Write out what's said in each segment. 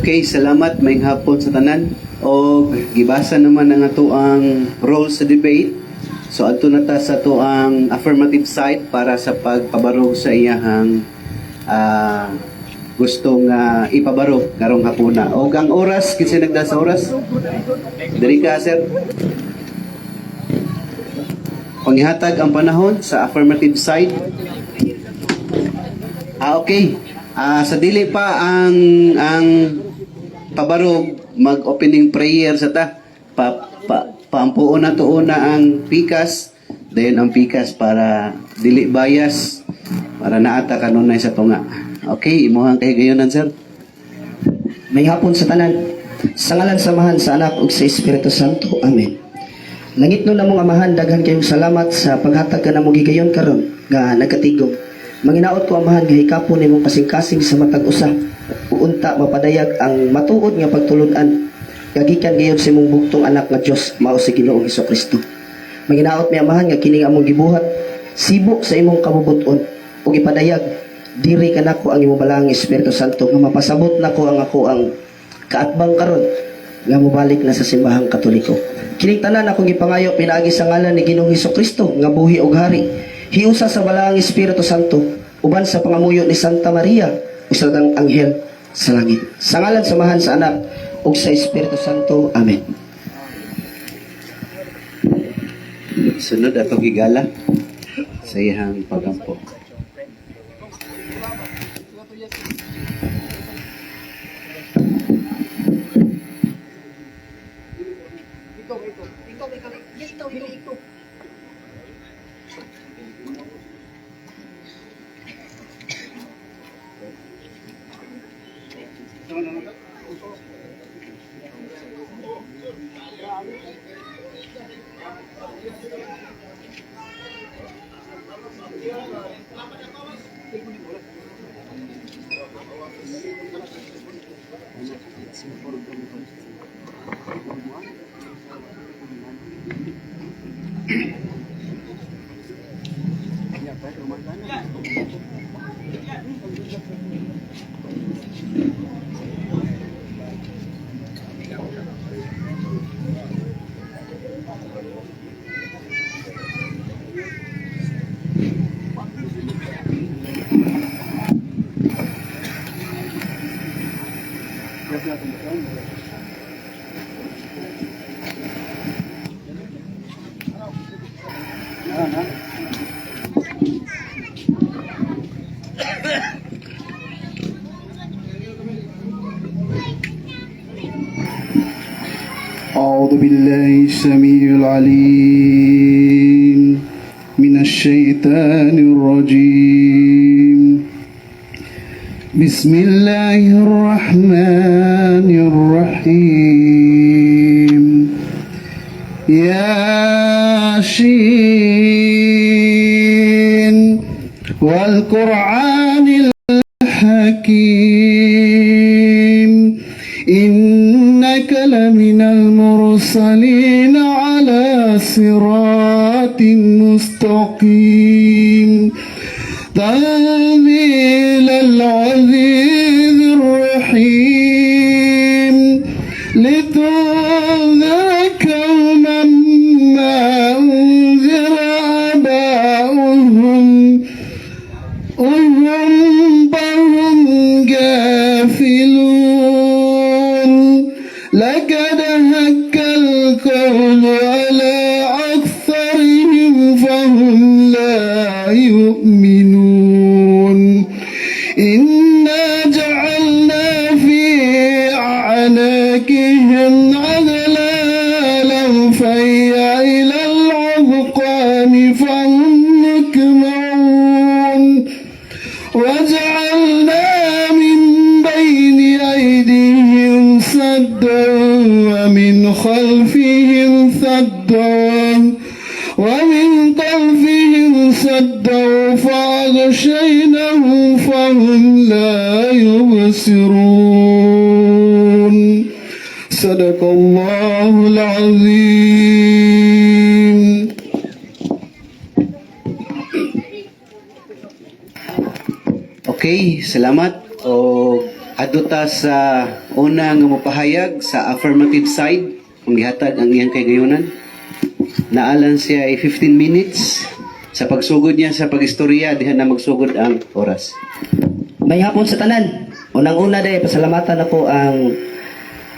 Okay, salamat, maayong hapon sa tanan. Og gibasa naman ang atoang role sa debate. So adto na ta sa atoang affirmative side para sa pagpabarog sa iyahang gusto nga ipabarog karong hapuna. Og ang oras, kinsa nagda sa oras? Diri ka, sir. Panghihatag ang panahon sa affirmative side. Ah, okay. Sa dili pa ang pabarog, mag-opening prayer sa ta. Pa paampuon na to una ang pikas, then ang pikas para dili bias, para naata kanunay sa tunga. Okay, imuhang kahigayonan, sir. Maayong hapon sa tanan. Sa ngalan sa Amahan, sa Anak ug sa Espiritu Santo. Amen. Langitnon namong Amahan, daghan kayong salamat sa paghatag kanamong higayon karon nga nagkatigom. Manginaot ko, Amahan, nga hikapon nimong kasing-kasing sa matag usa ug unta mapadayag ang matuod nga pagtulun-an gagikan gayud sa imong bugtong anak nga Dios, mao si Ginoong Kristo. Manginaot mi, Amahan, nga kining among gibuhat sibo sa imong kabubut-on ug ipadayag diri kanako ang imong balaang Espiritu Santo nga mapasabot nako ang ako ang kaatbang karon nga mobalik na sa Simbahang Katoliko. Kining tanan akong gipangayo pinaagi sa ngalan ni Ginoong Kristo nga buhi ug hari. Hiusa sa balaang Espiritu Santo uban sa pangamuyo ni Santa Maria ug sa tanang anghel sa langit. Sa ngalan sa Amahan, sa Anak ug sa Espiritu Santo. Amen. Sunod atong higala sa iyang pagampo. أعوذ بالله السميع العليم من الشيطان الرجيم. بسم الله الرحمن الرحيم. ياسين والقرآن الحكيم، إنك لمن المرسلين على صراط مستقيم، تنزيل العزيز الرحيم، لتنذر قوما ما أنذر آباؤهم وهم فهم غافلون. لقد حق القول على أكثرهم فهم لا يؤمنون. إنا جعلنا في أعناقهم أغلالا فهي إلى الأذقان فهم مقمحون. وجعلنا من بين أيديهم سدا ومن خلفهم سدا فأغشيناهم فهم لا يبصرون. صدق الله العظيم. Okay, salamat. O Adto ta sa una nga mopahayag sa affirmative side kung gihatag ang iyang kahigayonan. Naalan siya ay 15 minutes. Sa pagsugod niya sa pagistorya, diha na magsugod ang oras. May hapon sa tanan. Unang-una day pasalamatan ako ang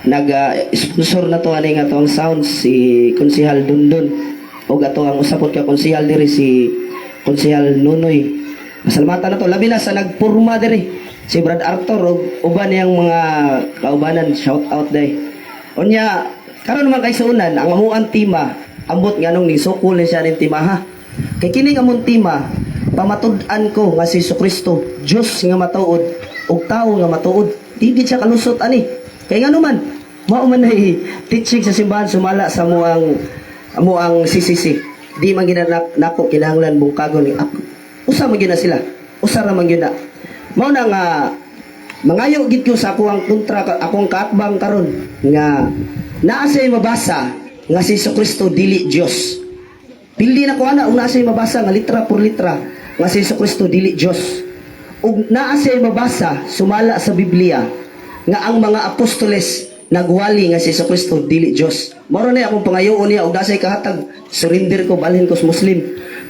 nag-sponsor na to ani nga ato ang sound, si Konsihal Dundon, ug ato ang usa pod ka konsihal diri, si Konsihal Nunoy. Pasalamatan na to labi na sa nagpurma diri, si Brad Arthur ug uban niyang mga kaubanan, shout out day. Unya karon man kay suunan ang amuang tema, ambot nganong nisukol ni siya ning tema ha. Kay kini nga among tema, pamatud-an ko nga si Kristo Dios nga matuod ug tawo nga matuod. Di gid siya kalusot ani. Kay ngano man, mao man ay teaching sa simbahan sumala sa amuang CCC. Di man gina nako kinahanglan bungkagon ni ako. Usa man gyud na sila. Usa ra man gyud na. Mao na nga mangayo gid ko sa ako ang kontra, akong kaatbang karon nga naa siya mabasa nga si Kristo dili Dios. Pildi na ko ana ug naa siya mabasa nga litra por litra nga si Kristo dili Dios. Ug naa siya mabasa sumala sa Biblia nga ang mga apostoles nagwali nga si Kristo dili Dios. Mao na akong pangayoon niya, og naa siya kahatag, surrender ko, balhin ko sa Muslim.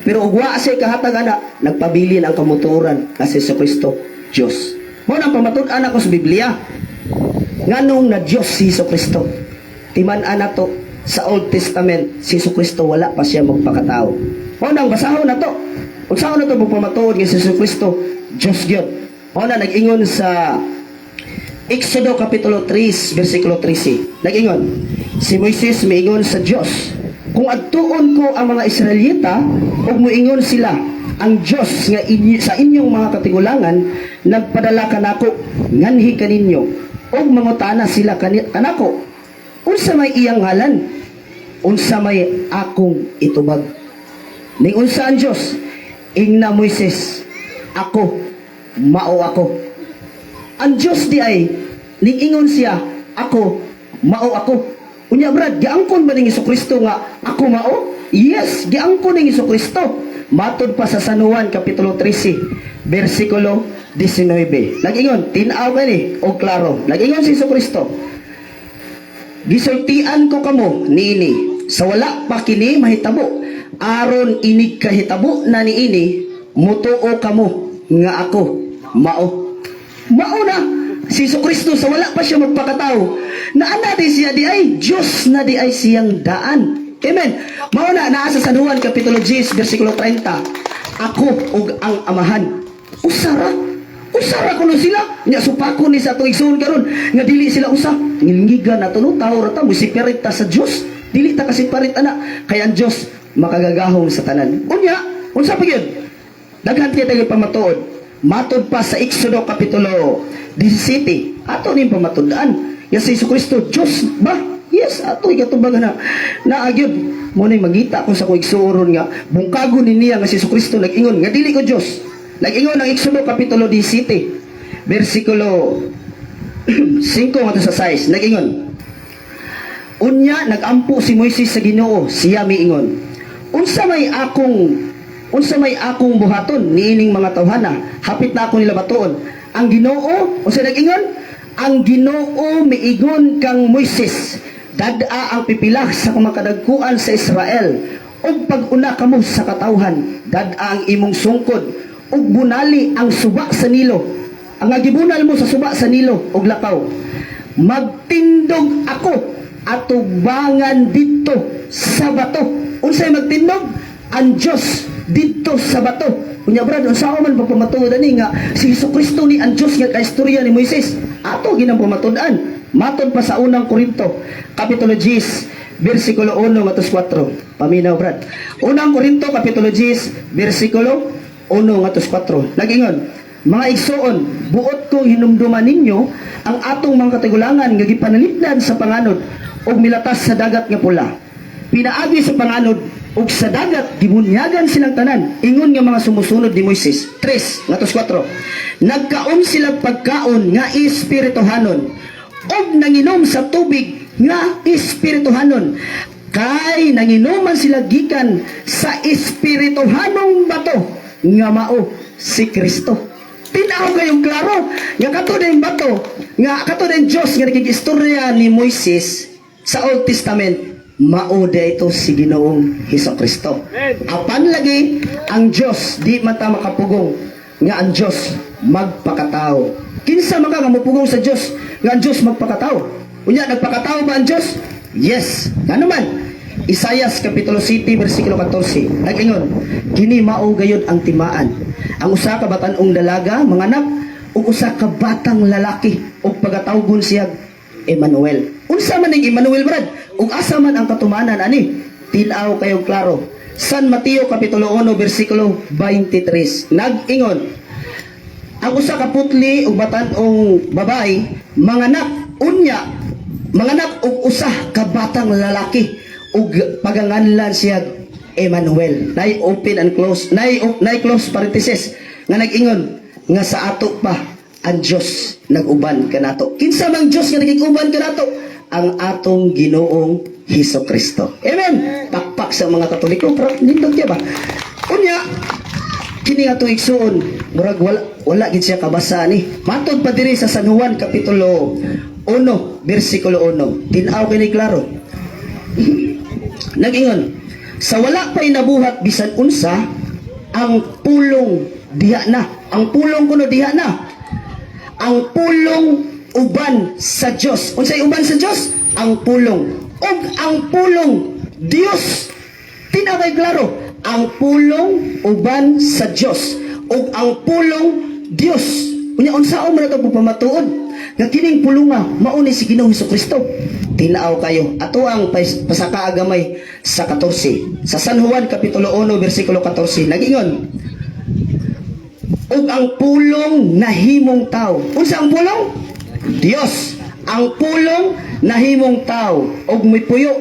Pero og wa siya kahatag ana, nagpabilin ang kamutuoran nga si Kristo Dios. Mao na ang pamatud-an ako sa Biblia. Nganong na Dios si Hesus Kristo? Timan-an nato sa Old Testament, si Hesus Kristo wala pa siya magpakatao. Mao nang basahon na to. Unsaon na to pamatuod nga si Hesus Kristo Dios gyud? Mao na nag-ingon sa Exodo kapitulo 3 versikulo 13. Nag-ingon si Moises, miingon sa Dios, "Kung adtuon ko ang mga Israelita ug moingon sila, 'Ang Dios nga sa inyong mga katigulangan nagpadala kanako nganhi kaninyo,' ug mangutana sila kanako, 'Unsa may iyang ngalan?' Unsa may akong itubag?" Ning unsa ang Dios? Ingna Moises, "Ako mao ako." Ang Dios di ay ning-ingon siya, "Ako mao ako." Unya Brad, giangkon ba ning Kristo nga "Ako mao"? Yes, giangkon ning Kristo. Matod pa sa San Juan kapitulo 13, versikulo 19. Nag-ingon, tin-aw kani og klaro. Nag-ingon si Kristo, "Gisultian ko kamo niini sa wala pa kini mahitabo, aron inig kahitabo na niini mutuo kamo nga ako mao." Mao na si Kristo sa wala pa siya magpakatao. Naa na di siya di ay Dios na di ay siyang daan. Amen. Mao na naa sa San Juan kapitulo 10 versikulo 30. "Ako ug ang Amahan usara." Usara kuno sila. Nya supako ni sa atong igsoon karon nga dili sila usa. Ngilngigan na no, tawo ra ta, mo separate ta sa Dios. Dili ta kasi separate ana kay ang Dios makagagahom sa tanan. Unya, unsa pa gyud? Daghan kay tayo pamatuod. Matod pa sa Exodo kapitulo 17. Ato ning pamatud-an. Ya si Kristo Dios ba? Yes, ato ikatubag na naagyod. Mo ning mangita ko sa akong igsuoron nga bungkagon ni niya nga si Kristo nag-ingon nga dili ko Dios. Nag-ingon ang Exodo kapitulo 17 versikulo 5 ngadto sa 6. Nag-ingon, "Unya nagampo si Moises sa Ginoo, siya miingon, 'Unsa may akong buhaton niining mga tawhana? Hapit na ako nila batuon.' Ang Ginoo, unsa nag-ingon? Ang Ginoo miingon kang Moises, 'Dad-a ang pipila sa kamakadagkuan sa Israel ug pag-una kamo sa katawhan, dad-a ang imong sungkod ug bunali ang suba sa Nilo.' Ang gibunal mo sa suba sa Nilo ug lakaw. Magtindog ako atubangan didto sa bato." Unsay magtindog? Ang Dios didto sa bato. Unya Brad, unsa man pagpamatuod ani nga si Hesus Kristo ni ang Dios nga kaistorya ni Moises? Ato ginang pamatud-an. Matod pa sa Unang Korinto, kapitulo 10, versikulo 1 ngadto 4. Paminaw, Brad. Unang Korinto kapitulo 10, versikulo 1 ngadto 4. Nag-ingon, "Mga igsoon, buot kong hinumduman ninyo ang atong mga katigulangan nga gipanalipdan sa panganod ug milatas sa Dagat nga Pula. Pinaagi sa panganod ug sa dagat gibunyagan silang tanan ingon nga mga sumusunod ni Moises." 3 ngadto 4. "Nagkaon sila pagkaon nga espirituhanon ug nanginom sa tubig nga espirituhanon kay nanginuman sila gikan sa espirituhanong bato nga mao si Kristo." Tinaw kayong klaro nga kato din bato, nga kato din Dios nga nagig-istorya ni Moises sa Old Testament, mao ito si Ginoong Hesus Kristo. Apan lagi ang Dios di man ta makapugong nga ang Dios magpakatao. Kinsa man ka nga mopugong sa Dios nga ang Dios magpakatao? Unya, nagpakatao ba ang Dios? Yes. Ngano man? Isayas kapitulo 7 bersikulo 14. Nag-ingon, "Kini mao gayud ang timaan. Ang usa ka batan-ong dalaga manganak ug usa ka batang lalaki ug pagatawgon siya Emmanuel." Unsa man ning Emmanuel, brad? Ug asa man ang katumanan ani? Tin-aw kayong klaro. San Mateo kapitulo 1 bersikulo 23. Nag-ingon, ang usa ka putli ug batan-ong babae manganak, unya manganak og usa ka batang lalaki ug paganganlan siya Emmanuel. Nay open and close, nay close parenthesis nga nag-ingon nga sa ato pa ang Dios nag-uban kanato. Kinsa mang Dios nga nagig-uban kanato? Ang atong Ginoong Hesus Kristo. Amen. Pakpak sa mga Katoliko, pero nindot ya ba? Unya, kini nga tuig igsuon, murag wala wala gid siya kabasa ni. Matod pa diri sa San Juan kapitulo 1 bersikulo 1. Tin-aw kini klaro. Nag-ingon, sa wala pa'y nabuhat bisan unsa, ang Pulong diha na. Ang Pulong kuno diha na. Ang Pulong uban sa Dios. Unsay uban sa Dios? Ang Pulong. Ug ang Pulong Dios. Tin-aw kay klaro, ang Pulong uban sa Dios ug ang Pulong Dios. Unya, unsaon man ato pamatuod nga kining Pulonga mao ni si Ginoong Kristo? Tin-aw kayo. Ato ang pasaka gamay sa 14. Sa San Juan kapitulo 1 bersikulo 14, nag-ingon, ug ang Pulong nahimong tao. Unsa ang Pulong? Dios. Ang Pulong nahimong tao ug mipuyo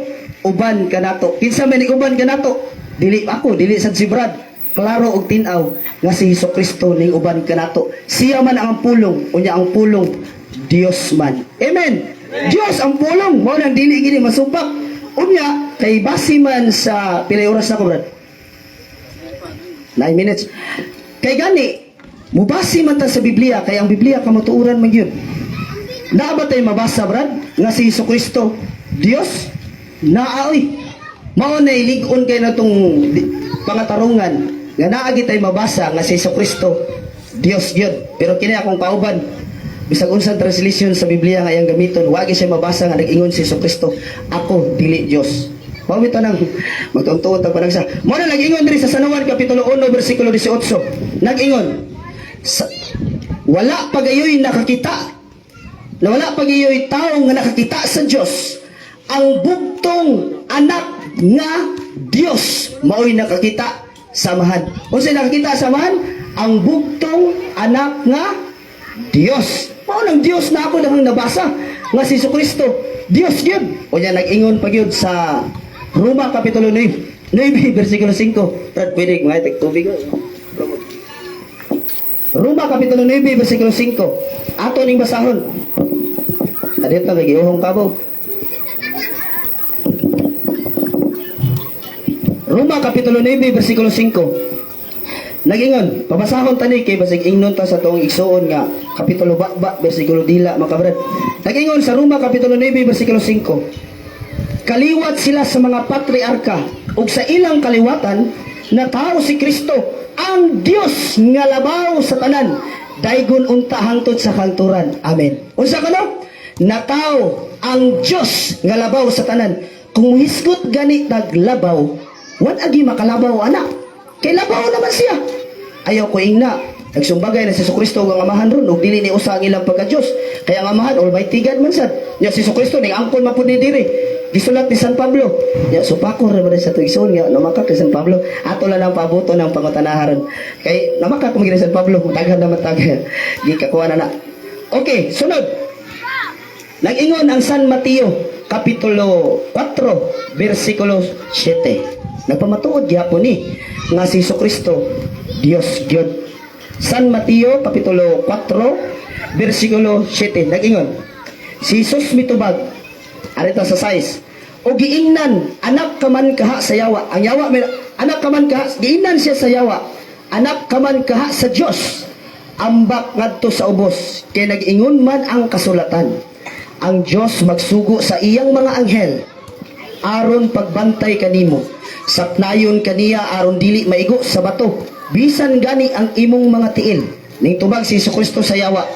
uban kanato. Kinsa man uban kanato? Dili ako, dili sad si Brad. Klaro og tin-aw nga si Hesus Kristo ning uban kanato. Siya man ang Pulong, unya ang Pulong Dios man. Amen. Dios ang Pulong, mao nang dili gini masupak. Unya, kay base man sa pilay oras na ko, Brad? 9 minutes. Kay gani, mubase man ta sa Biblia, kay ang Biblia kamatuoran man gyud. Naa ba tay mabasa, Brad, nga si Hesus Kristo Dios? Naa oy. Mao na lig-on kay natong pangatarungan nga naa gyud tay mabasa nga si Hesus Kristo Dios gyud. Pero kini akong kauban, bisag unsang translation sa Biblia nga iyang gamiton, wa gyud siya mabasa nga nag-ingon si Hesus Kristo, "Ako dili Dios." Mao bitaw nang magtuon-tuon ta panagsa. Mao na nag-ingon diri sa San Juan kapitulo 1 bersikulo 18. Nag-ingon, wala pa gayoy nakakita na wala pa gayoy tao nga nakakita sa Dios. Ang bugtong anak nga Dios maoy nakakita sa Amahan. Unsay nakakita sa Amahan? Ang bugtong anak nga Dios. Mao nang Dios na ako nang nabasa nga si Kristo Dios gyud. Unya, nag-ingon pa gyud sa Roma kapitulo 9, 9 bersikulo 5. Brad, pwede mga tek tubig. Roma kapitulo 9 bersikulo 5. Ato ning basahon. Adito kay giuhong kabaw. Roma kapitulo 9 bersikulo 5. Nag-ingon, pabasahon tani kay basig ingnon ta sa tuong igsuon nga kapitulo ba bersikulo dila mga kabrad. Nag-ingon sa Roma kapitulo 9 bersikulo 5. Kaliwat sila sa mga patriarka ug sa ilang kaliwatan natawo si Kristo, ang Dios nga labaw sa tanan, daygon unta hangtod sa kahangturan. Amen. Unsa kano? Natawo ang Dios nga labaw sa tanan. Kung muhisgot gani tag labaw, wa agi makalabaw ana. Kay labaw naman siya. Ayaw ko ingna. Nagsumbagay na si Kristo ug ang Amahan ron ug dili ni usa ang ilang pagka-Dios. Kaya ang Amahan Almighty God man sad. Nya si Kristo ning angkon man pud ni diri. Gisulat ni San Pablo. Ya supako ra man sa tuig nga namaka kay San Pablo. Ato lang ang pabuto ng pangutanaharon. Kay namaka ko ni San Pablo, daghan naman tag. Gikakuha na na. Okay, sunod. Nag-ingon ang San Mateo kapitulo 4 bersikulo 7. Nagpamatuod gyapon ni nga si Kristo Dios gyud. San Mateo kapitulo 4 bersikulo 7, nag-ingon, si Jesus mitubag arito sa size, o giingnan, "Anak ka man kaha sa yawa." Ang yawa anak ka man kaha, giingnan siya sa yawa, "Anak ka man kaha sa Dios." Ambak ngadto sa ubos, kay nag-ingon man ang kasulatan, ang Dios magsugo sa iyang mga anghel aron pagbantay kanimo. Sapnayon kaniya aron dili maigo sa bato bisan gani ang imong mga tiil. Ning tubag si Kristo sa yawa.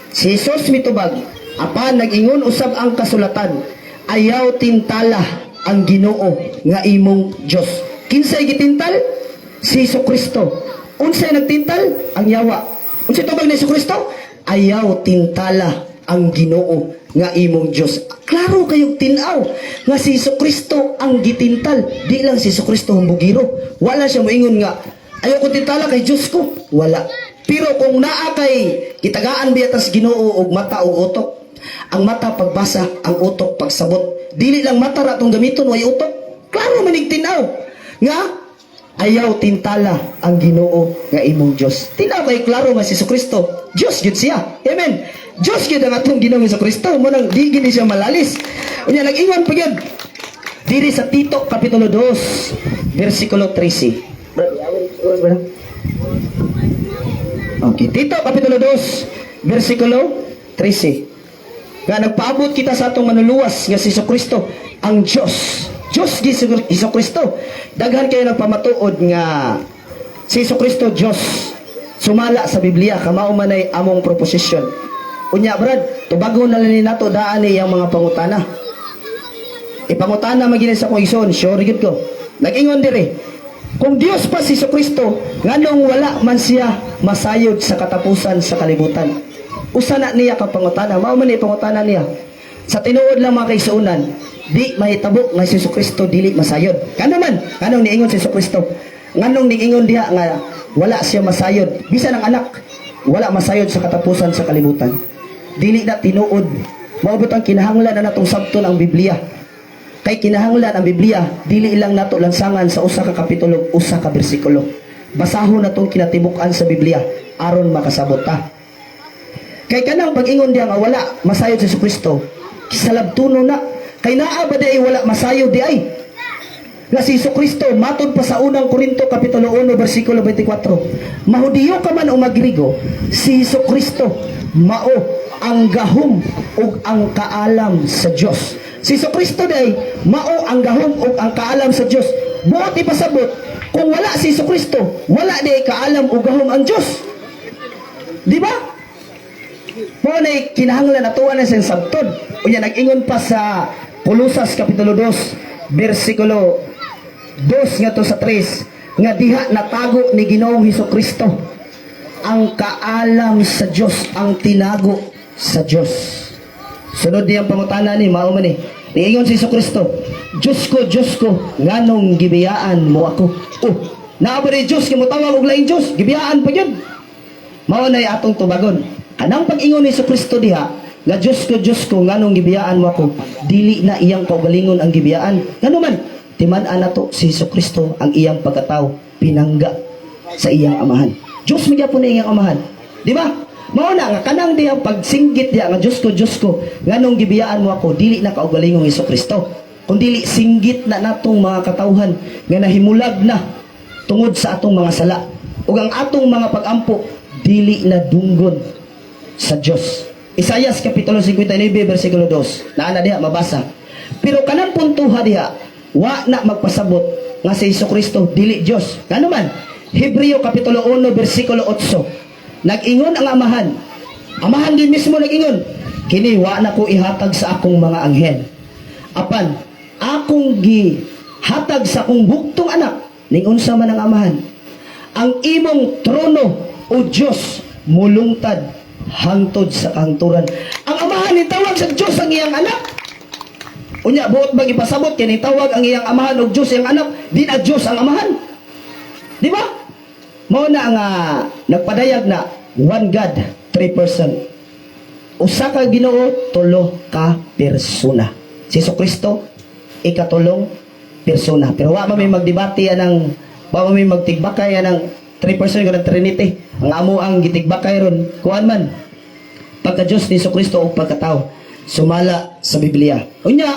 Si Jesus mitubag, apan nag-ingon usab ang kasulatan, ayaw tintala ang Ginoo nga imong Dios. Kinsay gitintal? Si Kristo. Unsay nagtintal? Ang yawa. Unsay tubag ni Kristo? Ayaw tintala ang Ginoo nga imong Dios. Klaro kayong tinaw nga si Kristo ang gitintal. Di lang si Kristo humbugiro. Wala siya moingon nga ayaw ko tintala kay Dios ko. Wala. Pero kung naa kay gitagaan biya tas Ginoo og mata og utok. Ang mata pagbasa, ang utok pagsabot. Dili lang mata ra tong gamiton, way utok. Klaro man ig tinaw nga ayaw tintala ang Ginoo nga imong Dios. Tinaw kay klaro nga si Kristo, Dios gyud siya. Amen. Dios gyud ang atong Ginoong Kristo. Mao nang di gini siya malalis. Unya nag-ingon pa gyud diri sa Tito kapitulo 2 versikulo 13. Bro, okay, Tito kapitulo 2 versikulo 13. Nga nagpaabot kita sa atong manluluwas nga si Kristo, ang Dios. Dios gi si Kristo. Daghan kayo nagpamatuod nga si Kristo Dios. Sumala sa Biblia, kamao man ay among proposition. Unya brad, tubagon na lang ni nato daan ni iyang mga pangutana. Ipangutana magini sa akong igsoon, sure gyud ko. Nag-ingon dire, kung Dios pa si Kristo, nganong wala man siya masayod sa katapusan sa kalibutan? Usa na niya ka pangutana, mao man ni pangutana niya. Sa tinuod lang, mga kaigsuonan, di mahitabo nga si Kristo dili masayod. Kano man, nganong niingon si Kristo? Nganong niingon diha nga wala siya masayod? Bisan ang anak, wala masayod sa katapusan sa kalibutan. Dili na tinuod. Mao ang kinahanglan na natong sabton ang Biblia. Kay kinahanglan ang Biblia, dili lang nato lansangan sa usa ka kapitulo, usa ka bersikulo. Basahon natong kinatibuk-an sa Biblia aron makasabot ta. Kay kanang pag-ingon diya nga wala masayod si Kristo, salabtuno na. Kay naa ba di ay wala masayod di ay? Nga si Kristo matod pa sa Unang Korinto kapitulo 1 bersikulo 24. Mahudiyo ka man o magrigo, si Kristo mao ang gahom ug ang kaalam sa Dios. Si Kristo day mao ang gahom ug ang kaalam sa Dios. Buot ipasabot, kung wala si Kristo, wala di kaalam ug gahom ang Dios. Di ba? Mao na kinahanglan atuan na siyang sabton. Unya nag-ingon pa sa Kolosas kapitulo 2 bersikulo 2 ngadto sa 3 nga diha natago ni Ginoong Hesus Kristo ang kaalam sa Dios, ang tinago sa Dios. Sunod niyang pangutana ni mao man ni. Niingon si Hesus Kristo, "Diyos ko, Diyos ko, nganong gibiyaan mo ako?" Oh, naa ba ni Diyos nga motawag og laing Diyos? Gibiyaan pa gyud. Mao na atong tubagon. Kanang pag-ingon ni Kristo diha, nga "Diyos ko, Diyos ko, nganong gibiyaan mo ako?" dili na iyang kaugalingon ang gibiyaan. Ngano man, timan-an nato si Kristo, ang iyang pagkatao, pinangga sa iyang amahan. Diyos magyapon na iyang amahan. Di ba? Mao na nga kanang diha pagsinggit diha nga "Diyos ko, Diyos ko, nganong gibiyaan mo ako?" dili na kaugalingong Hesus Kristo. Kung dili singgit na natong mga katawhan nga nahimulag na tungod sa atong mga sala. Ug ang atong mga pagampo dili na dunggon sa Dios. Isayas kapitulo 59 bersikulo 2. Naa na diha mabasa. Pero kanang puntuha diha, wa na magpasabot nga si Kristo dili Dios. Ngano man? Hebreo kapitulo 1 bersikulo 8. Nag-ingon ang amahan. Amahan din mismo nag-ingon, "Kini wa na ko ihatag sa akong mga anghel. Apan akong gihatag sa akong bugtong anak." Ning unsa man ang amahan? "Ang imong trono, o Dios, mulungtad hangtod sa kahangturan." Ang amahan ni tawag sa Dios ang iyang anak. Unya buot bang ipasabot kay tawag ang iyang amahan og Dios iyang anak, di na Dios ang amahan? Di ba? Mao na nga nagpadayag na one God, three person. Usa ka Ginoo, tulo ka persona. Si Kristo ikatulong persona. Pero wa man may magdebate anang, wa man may magtigbakay anang three person kanang Trinity. Ang amo ang gitigbakay ron kuan man pagka Diyos ni Kristo o pagkatao sumala sa Biblia. Unya,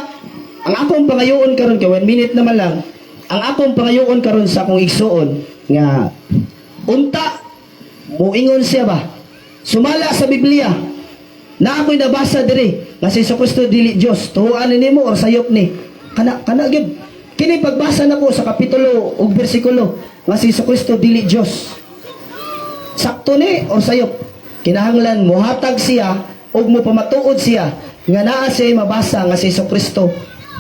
ang akong pangayoon karon, kay one minute naman lang, ang akong pangayoon karon sa akong igsuon nga unta Muingon siya ba? Sumala sa Biblia. Na ako'y nabasa diri nga si Kristo dili Dios. Tuoan ni nimo or sayop ni. Kana kana gyud. Kini pagbasa nako sa kapitulo ug bersikulo nga si Kristo dili Dios. Sakto ni or sayop? Kinahanglan mohatag siya ug mopamatuod siya nga naa siya mabasa nga si Kristo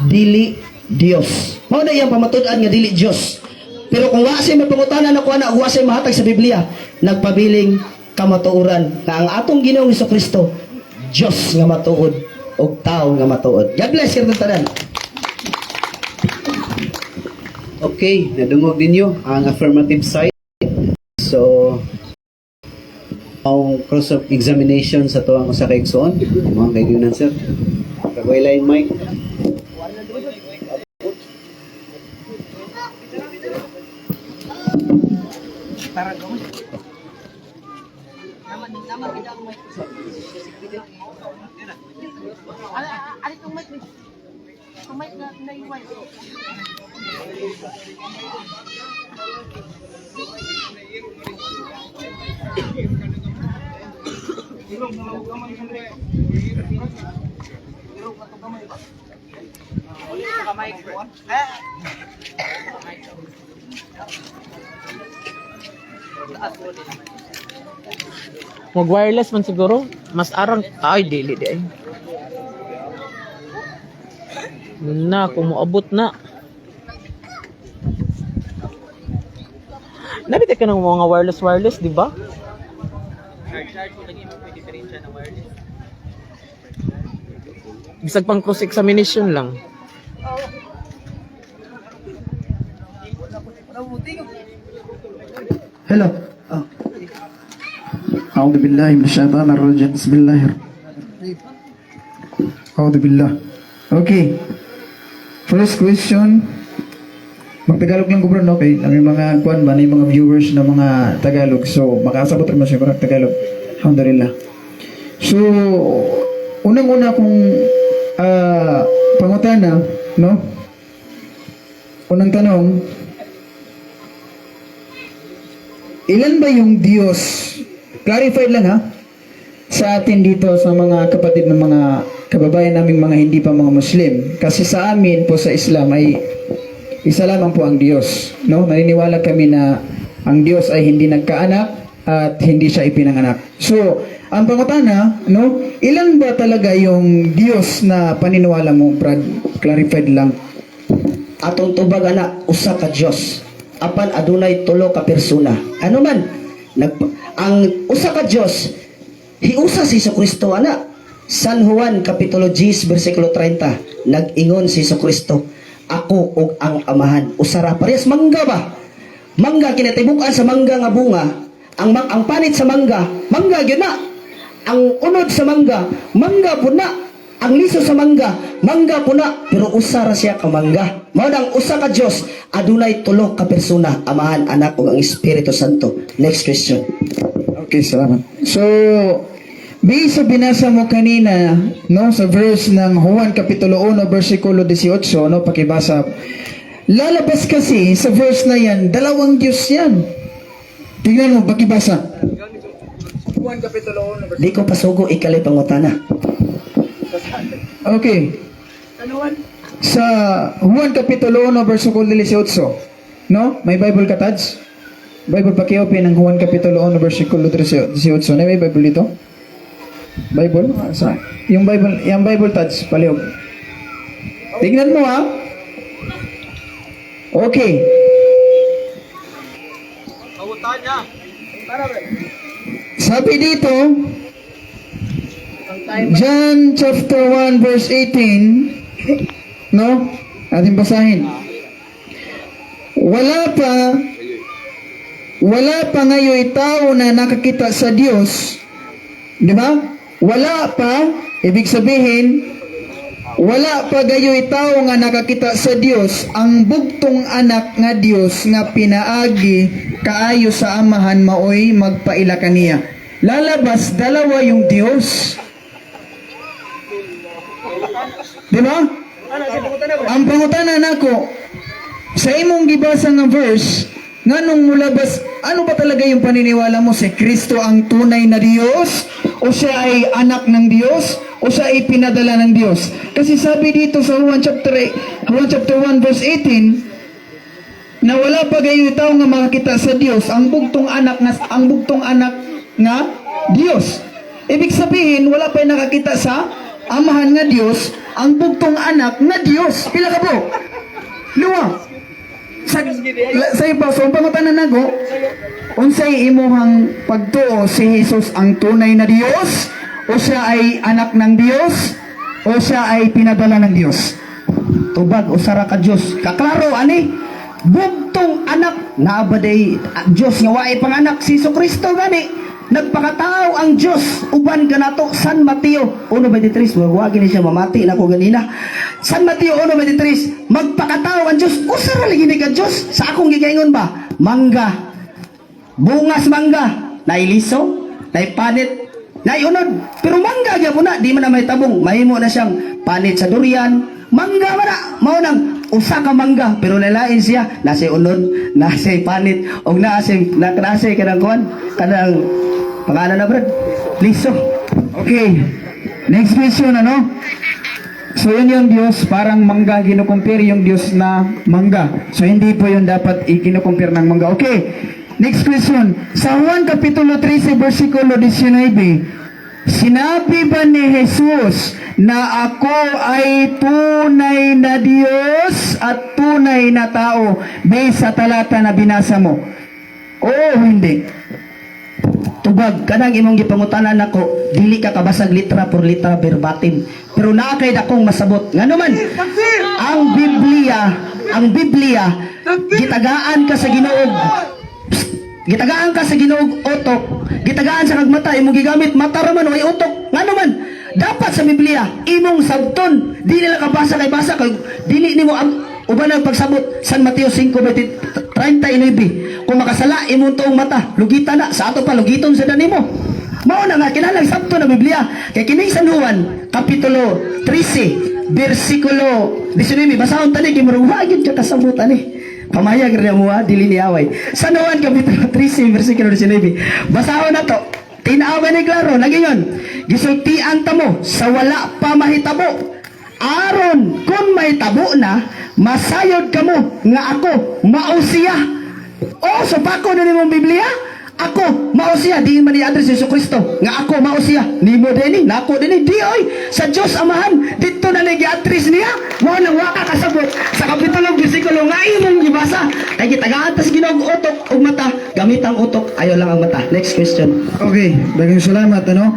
dili Dios. Mao na iyang pamatud-an nga dili Dios. Pero kung wa siya mapangutana nako ana, wa siya mahatag sa Biblia, nagpabiling kamatuoran nga ang atong Ginoong Kristo Dios nga matuod ug tao nga matuod. God bless karon tanan. Okay, nadungog ninyo ang affirmative side. So, ang cross of examination sa tuwang usa ka igsoon. Mga kaibigan, sir. Kagway line mic. Mag wireless man siguro. Mas arang ay dili di ay. Na kung moabot na. Nabitay ka ng mga wireless wireless, di ba? Bisag pang cross examination lang. Hello. Oh. أعوذ بالله من الشيطان الرجيم بسم الله الرحمن أعوذ بالله. Okay. First question. Magtagalog lang ko, bro, no? Okay. Ang mga kuan ba, na yung mga viewers na mga Tagalog. So, makasabot rin mo siya parang Tagalog. Alhamdulillah. So, unang-una kong pangutana, no? Unang tanong, ilan ba yung Diyos? Clarified lang ha. Sa atin dito sa mga kapatid ng mga kababayan naming mga hindi pa mga Muslim. Kasi sa amin po sa Islam ay isa lamang po ang Diyos. No? Naniniwala kami na ang Diyos ay hindi nagkaanak at hindi siya ipinanganak. So, ang pangutana, no? Ilan ba talaga yung Diyos na paniniwala mo, Brad? Clarified lang. Atong tubag ana usa ka Dios apan adunay tulo ka persona. Ano man nag, ang usa ka Dios hiusa si Kristo ana. San Juan kapitulo 10 bersikulo 30, nag-ingon si Kristo, "Ako ug ang Amahan usa ra." Parehas mangga ba? Mangga, kinatibuk-an sa mangga nga bunga, ang panit sa mangga, mangga gyud na. Ang unod sa mangga, mangga pud na. Ang liso sa mangga, mangga po na, pero usa ra siya ka mangga. Mao nang usa ka Dios, adunay tulo ka persona, Amahan, Anak ug ang Espiritu Santo. Next question. Okay, salamat. So, based sa binasa mo kanina, no, sa verse ng Juan Kapitulo 1, versikulo 18, no, pakibasa. Lalabas kasi sa verse na yan, dalawang Diyos yan. Tingnan mo, pakibasa. Juan Kapitulo 1, Di ko pasugo ikali pangutana. Okay. Sa Juan Kapitulo 1, versikulo 18, no? May Bible ka, Tads? Bible, paki-open ang Juan Kapitulo 1, versikulo 18. Na may Bible dito? Bible? Sa, yung Bible, Tads, palihog. Tingnan mo, ha? Okay. Sabi dito, John chapter 1 verse 18, no? Ating basahin. Wala pa ngayoy tao na nakakita sa Diyos, di ba? Wala pa, ibig sabihin, wala pa gayoy tao nga nakakita sa Dios, ang bugtong anak nga Dios nga pinaagi kaayo sa Amahan maoy magpaila kaniya. Lalabas dalawa yung Dios. Di ba? Ang pangutana nako sa imong gibasa nga verse, nganong mulabas Ano ba talaga yung paniniwala mo? Si Kristo ang tunay na Diyos? O siya ay anak ng Diyos? O siya ay pinadala ng Diyos? Kasi sabi dito sa Juan chapter 1 verse 18, na wala pa gayoy tao nga makakita sa Dios, ang bugtong anak nga Dios. Ibig sabihin, wala pa nakakita sa Amahan nga Dios, ang bugtong anak nga Dios. Pila ka po? Luwa. Sa iba, so ang pangutana nago, unsay imuhang pagtuo, si Jesus ang tunay na Dios o siya ay anak ng Dios o siya ay pinadala ng Dios? Tubag, usara ka Dios. Kaklaro ani, bugtong anak naa ba day, Dios nga waay panganak? Si Kristo gani nagpakatao ang Dios uban kanato. San Mateo 1:23. Wag wag ni siya mamati nako ganina. San Mateo 1:23, magpakatao ang Dios, usara lagi ni ka Dios. Sa akong gigaingon ba, mangga, bungas mangga, nailiso, naipanit, naiunod, pero mangga gyapon na. Di man na may tabong mahimo na siyang panit sa durian. Mangga man na, mao nang usa ka mangga, pero lalain siya, nasa unod, nasa panit, og naa na nasa kanang kuan, kanang pangalan na, brad, liso. Okay. Next question, ano? So yun yung Diyos, parang mangga, ginukumpare yung Diyos na mangga. So hindi po yun dapat ikinukumpare ng mangga. Okay. Next question. Sa Juan Kapitulo 13, versikulo 19, sinabi ba ni Jesus na "Ako ay tunay na Diyos at tunay na tao" based sa talata na binasa mo? Oo o hindi? Tubag, kanang imong gipangutanan nako, dili ka kabasag litra por litra, verbatim. Pero naa kay dakong masabot. Ngano man, ang Biblia, gitagaan ka sa Ginoo. Psst, gitagaan ka sa Ginoo utok, gitagaan sa kag mata, imong gigamit mata ra man way utok. Ngano man, dapat sa Biblia imong sabton, dili lang ka basa kay basa kay dili nimo ang uban ang pagsabot. San Mateo 5:39, kung makasala imong tuong mata, lugita na sa ato pa, lugiton sa nimo. Mao na nga kinahanglan sabton ang Biblia kay kining San Juan kapitulo 13 bersikulo 19, basahon tani kay murag wa gyud ka kasabot ani. Pamayag rin mo ha, dili ni away. San Juan kapitulo 13 bersikulo 19, basahon na to. Tinawa ni klaro nagingon, "Gisultian ta mo sa wala pa mahitabo, aron kung mahitabo na, masayod kamo nga ako mao siya." Oh, so bako na nimong Biblia. "Ako mao siya," di man i-address si Kristo nga "Ako mao siya." Nimo dinhi, nako dinhi, di oy, sa Dios Amahan didto na ni gi-address niya. Mao nang wa ka kasabot sa kapitulo bersikulo nga imong gibasa kay gitagaan tas Ginoo utok ug mata. Gamit ang utok, ayo lang ang mata. Next question. Okay, daghang salamat, ano?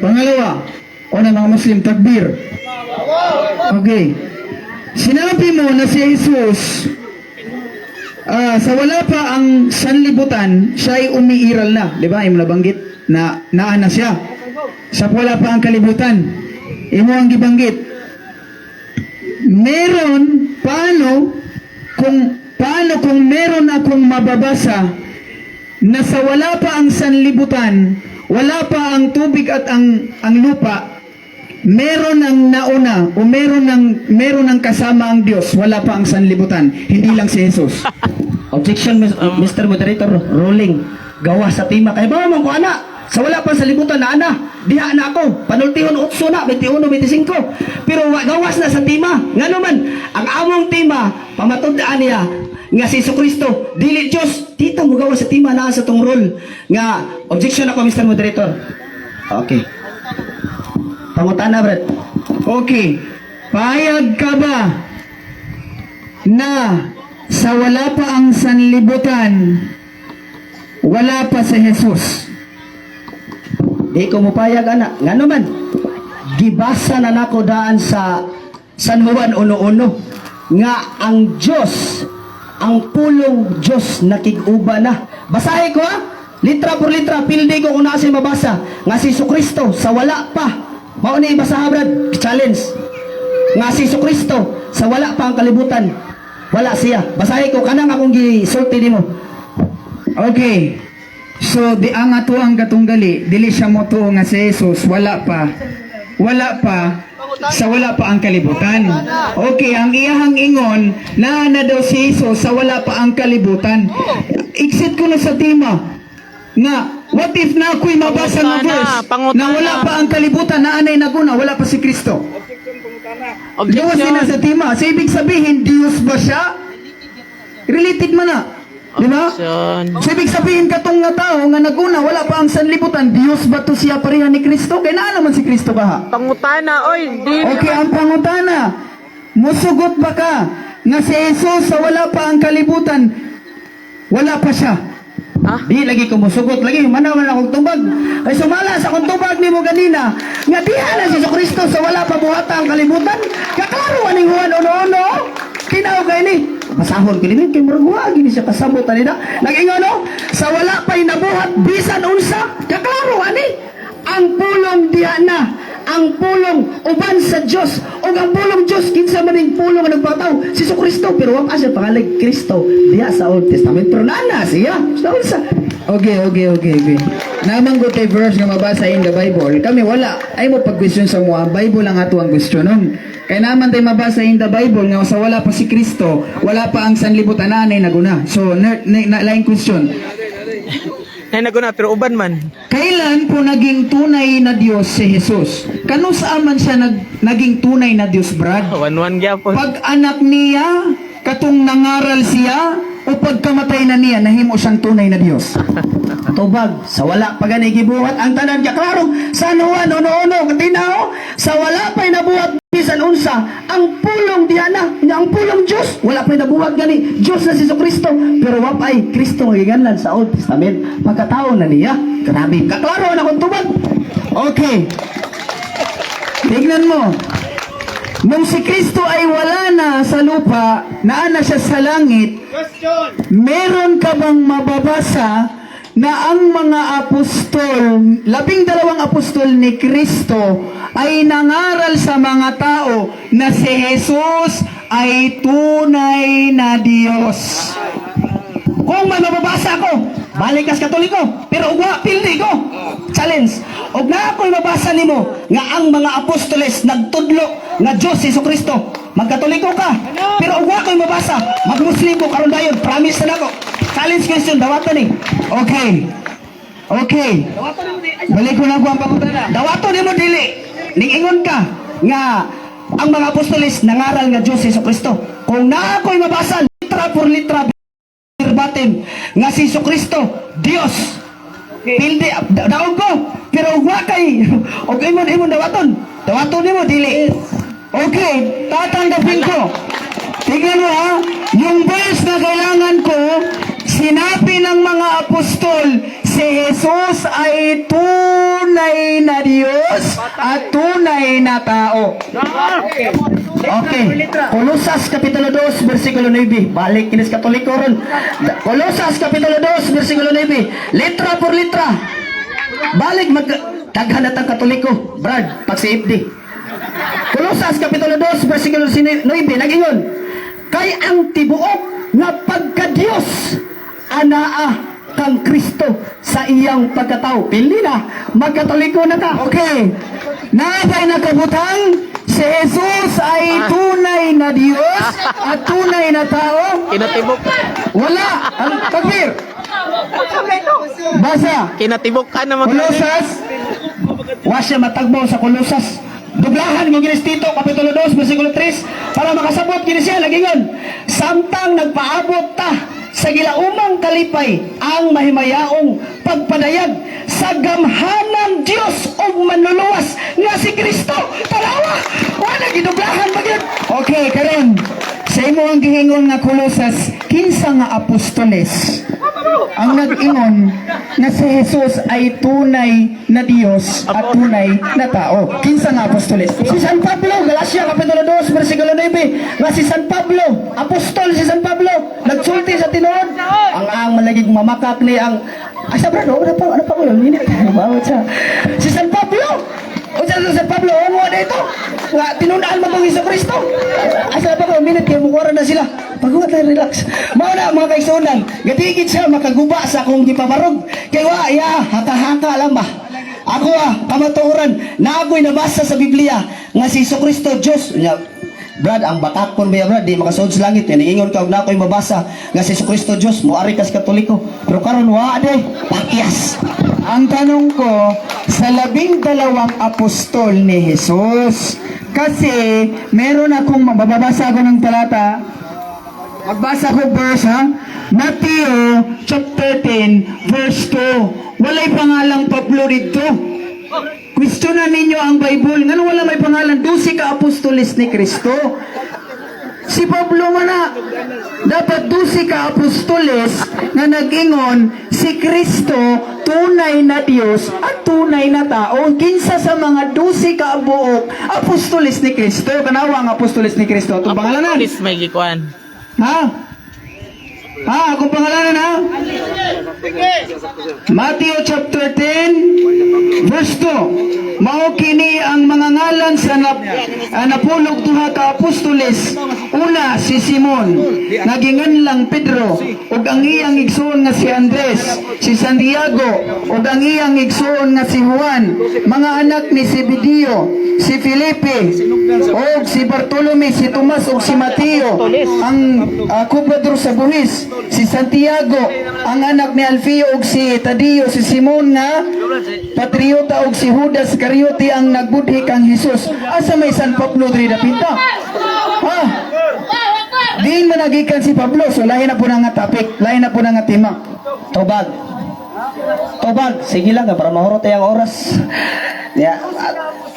Pangalawa, una mga Muslim, takbir. Okay. Sinabi mo na si Jesus, sa wala pa ang sanlibutan, siya ay umiiral na. Di ba? Imo nabanggit na naa na siya. Sa wala pa ang kalibutan, imo ang gibanggit. Meron, paano kung meron akong mababasa na sa wala pa ang sanlibutan, wala pa ang tubig at ang lupa, meron ang nauna o meron ang kasama ang Diyos, wala pa ang sanlibutan, hindi lang si Jesus? Objection, Mr. Moderator, ruling. Gawa sa tema. Kay ba man ko ana? Sa wala pa sa libutan na ana, diha na ako. Panultihon 8 na, 21, 25. Pero gawas na sa tema. Ngano man, ang among tema, pamatud-an niya, nga si Kristo, dili Diyos, tita mo gawas sa tema naa sa tong role. Nga, objection ako, Mr. Moderator. Okay. Pangutana, Brad. Okay. Payag ka ba na sa wala pa ang sanlibutan, wala pa si Jesus? Di ko mupayag ana. Ngano man, gibasa na nako daan sa San Juan 1:1 nga ang Diyos, ang pulong Diyos nakig-uba na. Basahin ko ha. Litra por litra, pildi ko kung nasa mabasa nga si Kristo sa wala pa. Mao ni ibasa ha, Brad. Challenge. Nga si Kristo sa wala pa ang kalibutan, wala siya. Basahin ko kanang akong gisulti nimo. Okay. So di ang ato ang katunggali, dili siya mo nga si Jesus wala pa. Wala pa. Sa wala pa ang kalibutan. Okay, ang iyahang ingon, naa na daw si Jesus sa wala pa ang kalibutan. Exit ko na sa tema nga, what if na ako'y mabasa nga Pangutana, verse pangutana. na wala pa ang kalibutan, naa na'y naguna, wala pa si Kristo? Luwas Objection. na sa tema. So, ibig sabihin, Diyos ba siya? Related man na. Di ba? Objection. So, ibig sabihin, katong nga tao nga naguna, wala pa ang sanlibutan, Diyos ba to siya pareha ni Kristo? Kaya naa naman si Kristo ba ha? Pangutana, oy, di. Okay, ang pangutana, musugot ba ka nga si Jesus sa wala pa ang kalibutan, wala pa siya? Ha? Di lagi ko musugot lagi, manaw man akong tubag. Kay sumala sa akong tubag nimo ganina, nga diha na si Kristo sa wala pa buhata ang kalibutan. Kaklaro aning Juan 1:1. Tinaw kay ni. Basahon kini kay murag wa gini siya kasabot ani na. Nag-ingon no, sa wala pa'y nabuhat bisan unsa, kaklaro ani. Ang pulong diha na, ang pulong uban sa Dios, ug ang pulong Dios, kinsa man ning pulong nga nagpataw? Si Kristo, pero wa pa siya pangalan Kristo diha sa Old Testament, pero naa na siya sa unsa. Okay. Namang good verse nga mabasa in the Bible. Kami wala. Ay mo pag-question sa mua. Bible ang ato ang question nun. Kaya naman tayo mabasa in the Bible nga sa wala pa si Kristo, wala pa ang sanlibutan, na naguna. So, na, laing question. Nay naguna pero uban man. Kailan po naging tunay na Diyos si Jesus? Kano saan man siya naging tunay na Diyos, Brad? 1-1 gyapon. Pag anak niya, katong nangaral siya, o pagkamatay na niya, nahimo siyang tunay na Diyos? Tubag sa wala pa gani gibuhat ang tanan, kaklaro San Juan 1:1, katinaw, sa wala pa'y nabuhat bisan unsa, ang pulong diha na. Nya ang pulong Dios, wala pa'y nabuhat gani Dios na si Kristo, pero wa pa'y Kristo nga giganlan sa Old Testament, pagkatao na niya. Grabe, kaklaro na akong tubag. Okay. Tignan mo. Nung si Kristo ay wala na sa lupa, naa na siya sa langit, meron ka bang mababasa na ang mga apostol, 12 apostol ni Kristo, ay nangaral sa mga tao na si Jesus ay tunay na Diyos? Kung may mababasa ako, balik kas Katoliko, pero ugwa, pildi ko. Challenge. Og na ako'y mabasa nimo nga ang mga apostoles nagtudlo nga Diyos si Kristo, magkatoliko ka. Pero ugwa ako'y mabasa, magmuslimo karon dayon, promise na nako. Challenge question, dawatan ni. Okay. Okay. Balik ko na ko ang pangutana. Dawaton nimo dili. Ning ingon ka nga ang mga apostoles nangaral nga Diyos si Kristo. Kung na ako'y mabasa, litra por litra, verbatim nga si Kristo Dios. Pildi daog ko, pero ugwa kay og imon imon dawaton. Dawaton nimo dili. Okay, tatanggapin ko. Tignan mo ha, yung verse na kailangan ko, sinabi ng mga apostol, si Jesus ay tunay na Diyos at tunay na tao. Okay. Kolosas Kapitulo 2 versikulo 9. Balik kinis Katoliko ron. Kolosas Kapitulo 2 versikulo 9. Litra por litra. Balik mag daghan na tang Katoliko. Brad, pag si FD. Kolosas Kapitulo 2 versikulo 9 nagingon, kay ang tibuok nga pagka-Dios anaa kang Kristo sa iyang pagkatao. Pili na, magkatoliko na ka. Okay, naabay nakabutang, si Jesus ay tunay na Diyos at tunay na tao? Kinatibok. Wala! Ang takbir! Basa! Kinatibok ka naman. Kolosas. Wa siya matagbaw sa Kolosas. Dublahan ng ginis Tito, Kapitulo 2, versikulo 3, para makasabot kini siya, lagingon, samtang nagpaabot ta sa gilaumang kalipay ang mahimayaong pagpadayag sa gamhanang Dios ug manluluwas nga si Kristo. Tanawa! Wala gidublahan ba gyud? Okay, karon sa imo ang giingon nga Kolosas, kinsa nga apostoles ang nag-ingon nga si Jesus ay tunay na Dios at tunay na tao? Kinsa nga apostoles? Si San Pablo, Galacia Kapitulo 2, versikulo 9, nga si San Pablo, apostol si San Pablo, nagsulti sa tinuod. Ang malagig mamakak ni ang ay sa brado, ano pa ko yun? Bawat sa si San Pablo. O sa San Pablo, ungo na ito. Nga tinunaan mo tong Hesus Kristo. Ay sa pa ko minute kay mukuha na sila. Paghuwat lang, relax. Mao na, mga kaigsuonan, gatigit siya makaguba sa akong gipabarog. Kay wa ya haka-haka lang ba. Ako kamatuoran, naa ko'y nabasa sa Biblia nga si Hesus Kristo Diyos. Nya, Brad, ang batakon ba ya, Brad, di makasulod sa langit. Yan, ingon ka, og naa ko'y mabasa nga si Hesus Kristo Diyos, muari ka sa Katoliko. Pero karon wa day, pakyas. Ang tanong ko, sa 12 apostol ni Jesus, kasi meron akong mababasa ako ng talata, magbasa ko verse ha, Mateo chapter 10 verse 2. Walay pangalang Pablo dito. Questionan ninyo ang Bible. Ngano wala may pangalan? 12 ka apostoles ni Kristo. Si Pablo man na. Dapat 12 ka apostoles na nag-ingon si Kristo tunay na Diyos at tunay na tao. Kinsa sa mga 12 ka buok apostoles ni Kristo. Kanawa ang apostoles ni Kristo. Atong pangalanan. Apostolis may gikuan. Ha? Ha? Akong pangalanan ha? Matthew chapter 10 verse 2. Mao kini ang mga ngalan sa napulog duha ka apostoles. Una si Simon, nga ginganlang Pedro, ug ang iyang igsoon nga si Andres, si Santiago, ug ang iyang igsoon nga si Juan, mga anak ni Zebedeo, si Felipe, ug si Bartolome, si Tomas ug si Mateo, ang kubrador sa buhis, si Santiago, ang anak ni Alfeo ug si Tadeo, si Simon nga patriota ug si Judas Iscariote ang nagbudhi kang Jesus. Asa may San Pablo diri dapita? Ha? Diin man nagikan si Pablo, so lahi na po na nga topic, lahi na po na nga tema. Tubag. Tubag. Sige lang, para mahurot ang oras. Ya.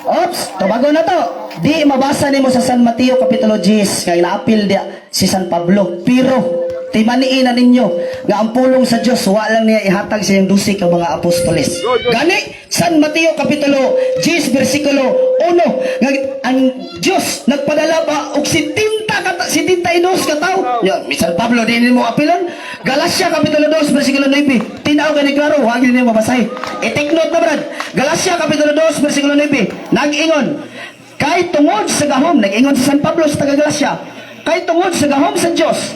Ops, tubago na to. Di mabasa nimo sa San Mateo Kapitulo 10 nga inaapil dia si San Pablo. Pero timaniin na ninyo nga ang pulong sa Dios wa lang niya ihatag sa iyang 12 ka mga apostoles. Gani San Mateo Kapitulo 10 bersikulo 1 nga ang Dios nagpadala pa og 70 ka 72 ka tawo. Ya, mi San Pablo di nimo apilon. Galacia Kapitulo 2 bersikulo 9. Tinaw kani klaro, wa gyud nimo mabasahi. I-take note na, Brad. Galacia Kapitulo 2 bersikulo 9. Nag-ingon kay tungod sa gahom, nag-ingon si San Pablo sa taga Galacia, kay tungod sa gahom sa Dios,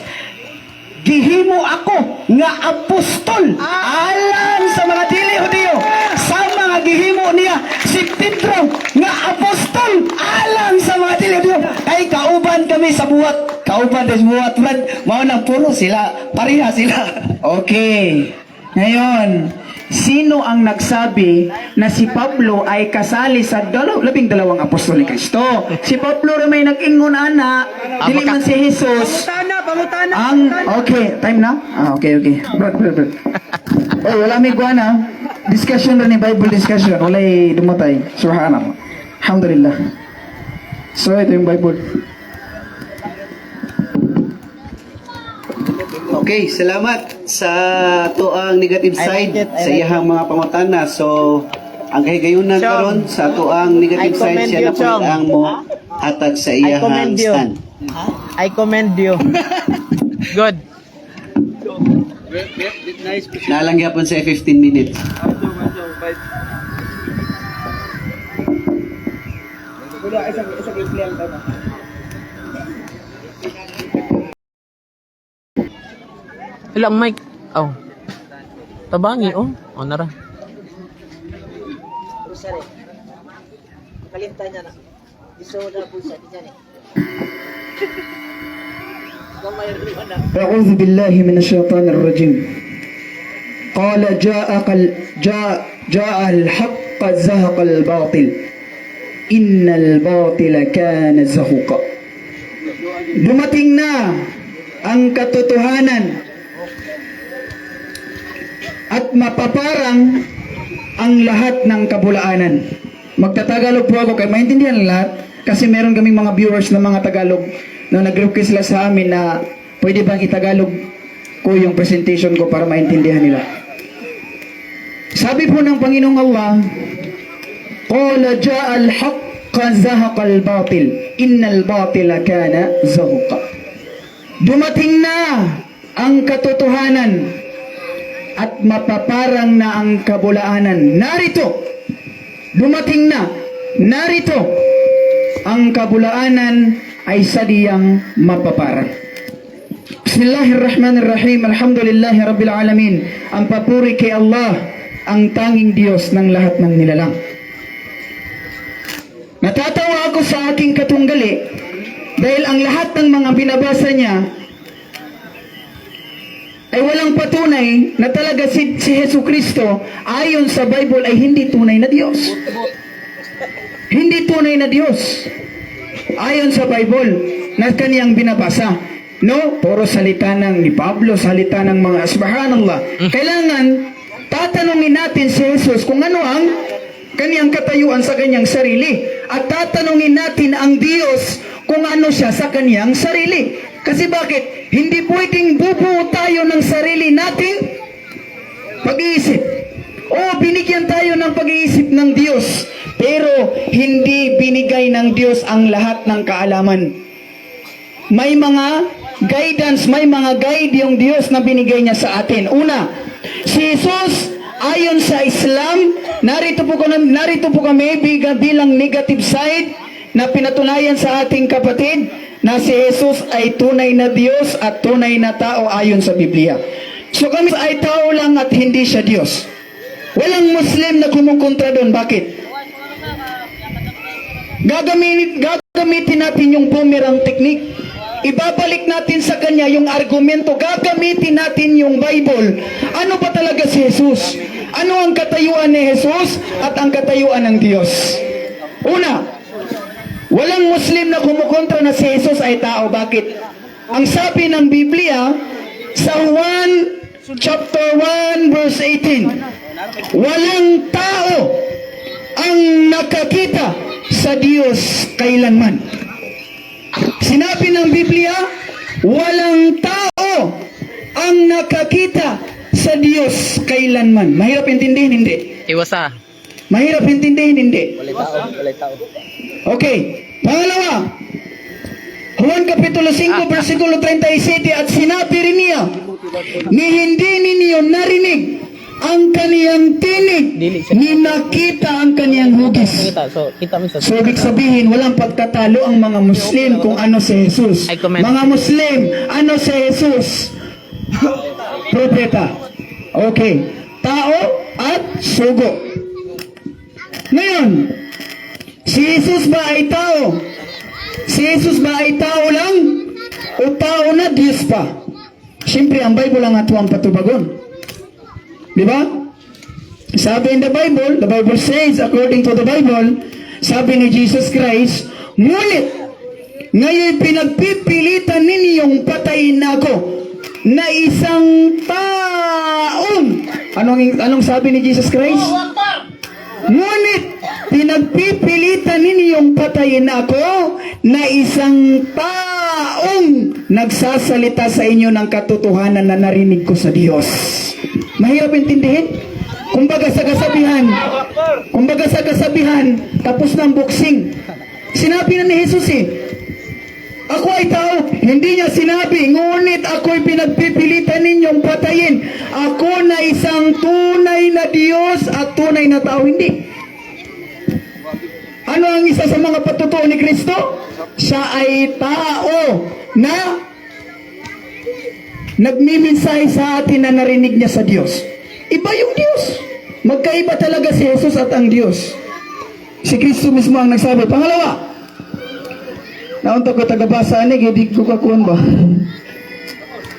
gihimo ako nga apostol alang sa mga dili Hudiyo, sa mga gihimo niya si Pedro nga apostol alang sa mga dili Hudiyo, kay kauban kami sa buhat, kauban sa buhat, Brad. Mao na puro sila, pareha sila. Okay. Ngayon, sino ang nagsabi na si Pablo ay kasali sa 12 apostol ni Kristo? Si Pablo rin may nag-ingon ana, dili man si Jesus. Pangutana, pangutana. Ang okay, time na? Ah, okay. Brad, brad, brad. Oh, wala may kuan ah. Discussion rin ni Bible discussion. Walay dumutay. Subhanallah. Alhamdulillah. So, ito yung Bible. Okay, salamat sa ato ang negative I like side it, I sa like iyahang mga pangutana. So, ang kahigayunan Chong. karon sa ato ang negative I side commend siya you, na po Chong. ang mo hatag sa I iyahang commend you. stand. I commend you. Good. Nalang gyapon sa 15 minutes. Ilang mic? Oh. Tabangi oh. Oh nara. Kalimtan niya na. Iso na po siya. Diyan eh. أعوذ بالله من الشيطان الرجيم. قال جاء جاء جاء الحق زهق الباطل إن الباطل كان زهوقا. Dumating na ang katotohanan at mapaparang ang lahat ng kabulaanan. Magtatagalog po ako kay maintindihan ng lahat kasi meron kaming mga viewers na mga Tagalog na nag-request sila sa amin na pwede bang itagalog ko yung presentation ko para maintindihan nila. Sabi po ng Panginoong Allah, قال جاء الحق زهق الباطل إن الباطل كان زهوقا. Dumating na ang katotohanan at mapaparang na ang kabulaanan. Narito, dumating na, narito, ang kabulaanan ay sadiyang mapaparang. Bismillahirrahmanirrahim. Alhamdulillahi Rabbil Alamin. Ang papuri kay Allah. ang tanging Diyos ng lahat ng nilalang. Natatawa ako sa aking katunggali dahil ang lahat ng mga binabasa niya ay walang patunay na talaga si Hesu Kristo ayon sa Bible ay hindi tunay na Diyos. Hindi tunay na Diyos. Ayon sa Bible na kaniyang binabasa. No, puro salita ng ni Pablo, salita ng mga subhanallah. Kailangan tatanungin natin si Jesus kung ano ang kaniyang katayuan sa kanyang sarili. At tatanungin natin ang Diyos kung ano siya sa kanyang sarili. Kasi bakit? Hindi pwedeng bubuo tayo ng sarili nating pag-iisip. O binigyan tayo ng pag-iisip ng Diyos, pero hindi binigay ng Diyos ang lahat ng kaalaman. May mga guidance, may mga guide yung Diyos na binigay niya sa atin. Una, si Jesus ayon sa Islam, narito po kami bilang negative side na pinatunayan sa ating kapatid na si Jesus ay tunay na Diyos at tunay na tao ayon sa Biblia. So kami ay tao lang at hindi siya Diyos. Walang Muslim na kumukontra doon. Bakit? Gagamitin natin yung boomerang technique. Ibabalik natin sa kanya yung argumento. Gagamitin natin yung Bible. Ano ba talaga si Jesus? Ano ang katayuan ni Jesus at ang katayuan ng Diyos? Una, walang Muslim na kumukontra na si Jesus ay tao. Bakit? Ang sabi ng Biblia sa Juan chapter 1 verse 18, walang tao ang nakakita sa Diyos kailanman. Sinabi ng Biblia, walang tao ang nakakita sa Diyos kailanman. Mahirap intindihin, hindi. Iwasa. Mahirap intindihin, hindi. Okay. Pangalawa, Juan Kapitulo 5, versikulo 37, at sinabi rin niya, ni hindi ninyo narinig ang kaniyang tinig, Dili siya. ni nakita ang kaniyang hugis. Kita, so kita mo sa So, ibig sabihin, walang pagtatalo ang mga Muslim kung ano si Jesus. Ay, comment. Mga Muslim, ano si Jesus? Propeta. Okay. Tao at sugo. Ngayon, si Jesus ba ay tao? Si Jesus ba ay tao lang? O tao na Diyos pa? Siyempre, ang Bible ang ato ang patubagon. Di ba? Sabi in the Bible says, according to the Bible, sabi ni Jesus Christ, "Ngunit ngayon pinagpipilitan ninyong patayin ako na isang taong." Anong sabi ni Jesus Christ? "Ngunit pinagpipilitan ninyong patayin ako na isang taong nagsasalita sa inyo ng katotohanan na narinig ko sa Diyos." Mahirap intindihin? Kumbaga sa kasabihan, tapos na ang boxing. Sinabi na ni Jesus eh, "Ako ay tao." Hindi niya sinabi, "Ngunit ako'y pinagpipilitan ninyong patayin. Ako na isang tunay na Diyos at tunay na tao." Hindi. Ano ang isa sa mga patutuo ni Kristo? Siya ay tao na nagmimensahe sa atin na narinig niya sa Diyos. Iba yung Diyos. Magkaiba talaga si Jesus at ang Diyos. Si Kristo mismo ang nagsabi. Pangalawa, naunta ko tagabasa ani, hindi ko kakuan ba?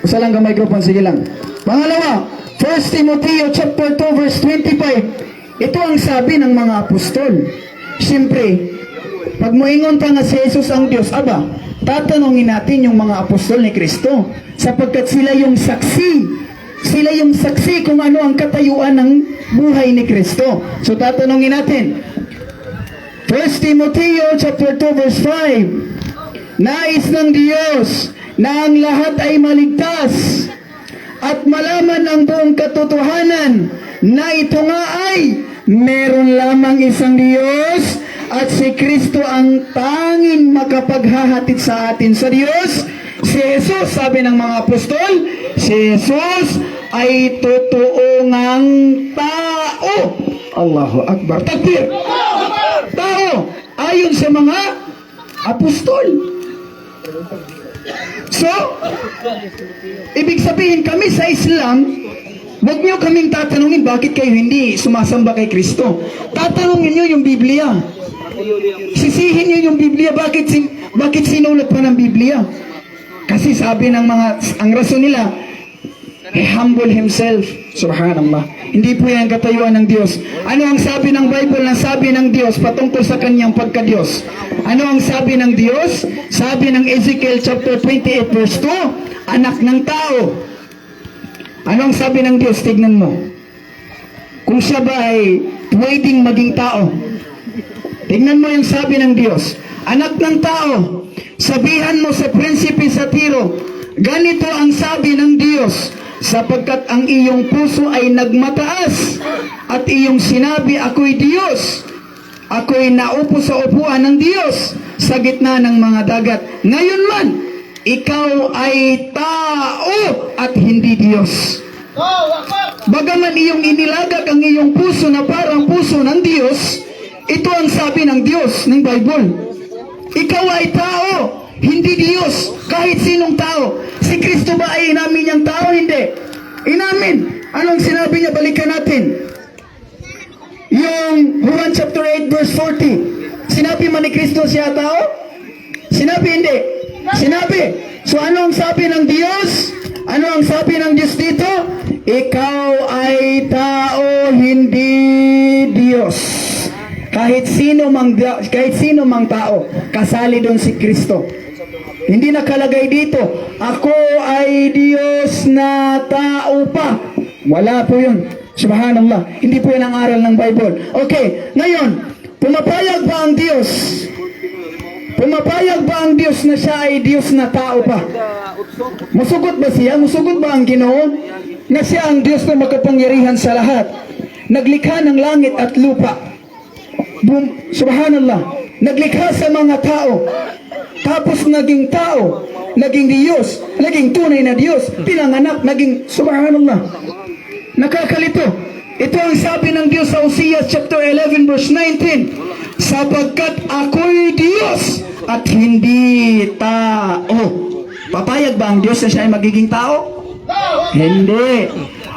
Usa lang ka microphone, sige lang. Pangalawa, 1 Timothy chapter 2 verse 25. Ito ang sabi ng mga apostol. Siyempre, pag moingon ta nga si Jesus ang Diyos, aba, tatanungin natin yung mga apostol ni Kristo sapagkat sila yung saksi. Sila yung saksi kung ano ang katayuan ng buhay ni Kristo. So tatanungin natin. 1 Timothy chapter 2 verse 5. Nais ng Diyos na ang lahat ay maligtas at malaman ang buong katotohanan na ito nga ay meron lamang isang Diyos at si Kristo ang tanging makapaghahatid sa atin sa Diyos. Si Jesus, sabi ng mga apostol, si Jesus ay totoo ngang tao. Allahu Akbar. Takbir! Tao! Ayon sa mga apostol. So, ibig sabihin kami sa Islam, Huwag niyo kaming tatanungin bakit kayo hindi sumasamba kay Kristo. Tatanungin niyo yung Biblia. Sisihin niyo yung Biblia. Bakit sinulat pa ng Biblia? Kasi sabi ng mga, ang rason nila, he humble himself. Subhanallah. Hindi po yan katayuan ng Diyos. Ano ang sabi ng Bible na sabi ng Diyos patungkol sa kanyang pagka-Diyos? Ano ang sabi ng Diyos? Sabi ng Ezekiel chapter 28 verse 2, "Anak ng tao." Ano ang sabi ng Diyos? Tignan mo. Kung siya ba ay pwedeng maging tao. Tignan mo yung sabi ng Diyos. "Anak ng tao, sabihan mo sa prinsipe sa Tiro, ganito ang sabi ng Diyos, sapagkat ang iyong puso ay nagmataas at iyong sinabi, 'Ako'y Diyos. Ako'y naupo sa upuan ng Diyos sa gitna ng mga dagat.' Ngayon man, ikaw ay tao at hindi Diyos. Bagaman iyong inilagak ang iyong puso na parang puso ng Diyos," ito ang sabi ng Diyos ng Bible. Ikaw ay tao, hindi Diyos, kahit sinong tao. Si Kristo ba ay inamin niyang tao? Hindi. Inamin. Anong sinabi niya? Balikan natin. Yung Juan chapter 8 verse 40. Sinabi man ni Kristo siya tao? Sinabi hindi? Sinabi. So ano ang sabi ng Diyos? Ano ang sabi ng Diyos dito? Ikaw ay tao, hindi Diyos. Kahit sino mang tao, kasali doon si Kristo. Hindi nakalagay dito, "Ako ay Diyos na tao pa." Wala po yun. Subhanallah. Hindi po yan ang aral ng Bible. Okay, ngayon, pumapayag ba ang Diyos? Pumapayag ba ang Diyos na siya ay Diyos na tao pa? Musugot ba siya? Musugot ba ang Ginoo na siya ang Diyos na makapangyarihan sa lahat? Naglikha ng langit at lupa. Boom, subhanallah. Naglikha sa mga tao. Tapos naging tao, naging Diyos, naging tunay na Diyos, pinanganak, naging subhanallah. Nakakalito. Ito ang sabi ng Diyos sa Hosea chapter 11 verse 19. "Sapagkat ako'y Diyos at hindi tao." Papayag ba ang Diyos na siya ay magiging tao? Hindi.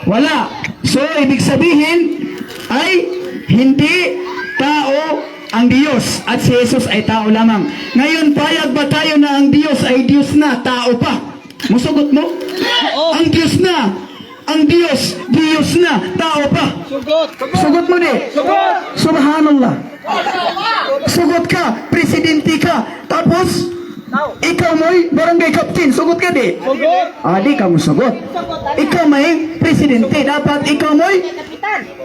Wala. So, ibig sabihin ay hindi tao ang Diyos at si Jesus ay tao lamang. Ngayon, payag ba tayo na ang Diyos ay Diyos na, tao pa? Musugot mo? Ang Diyos na, ang Diyos, Diyos na, tao pa. Sugot! Sugot mo di? Sugot! Subhanallah. Sugot ka, presidente ka, tapos ikaw mo'y barangay captain, sugot ka di? Sugot! Ah, di ka mo sugot. Ikaw may presidente, dapat ikaw mo'y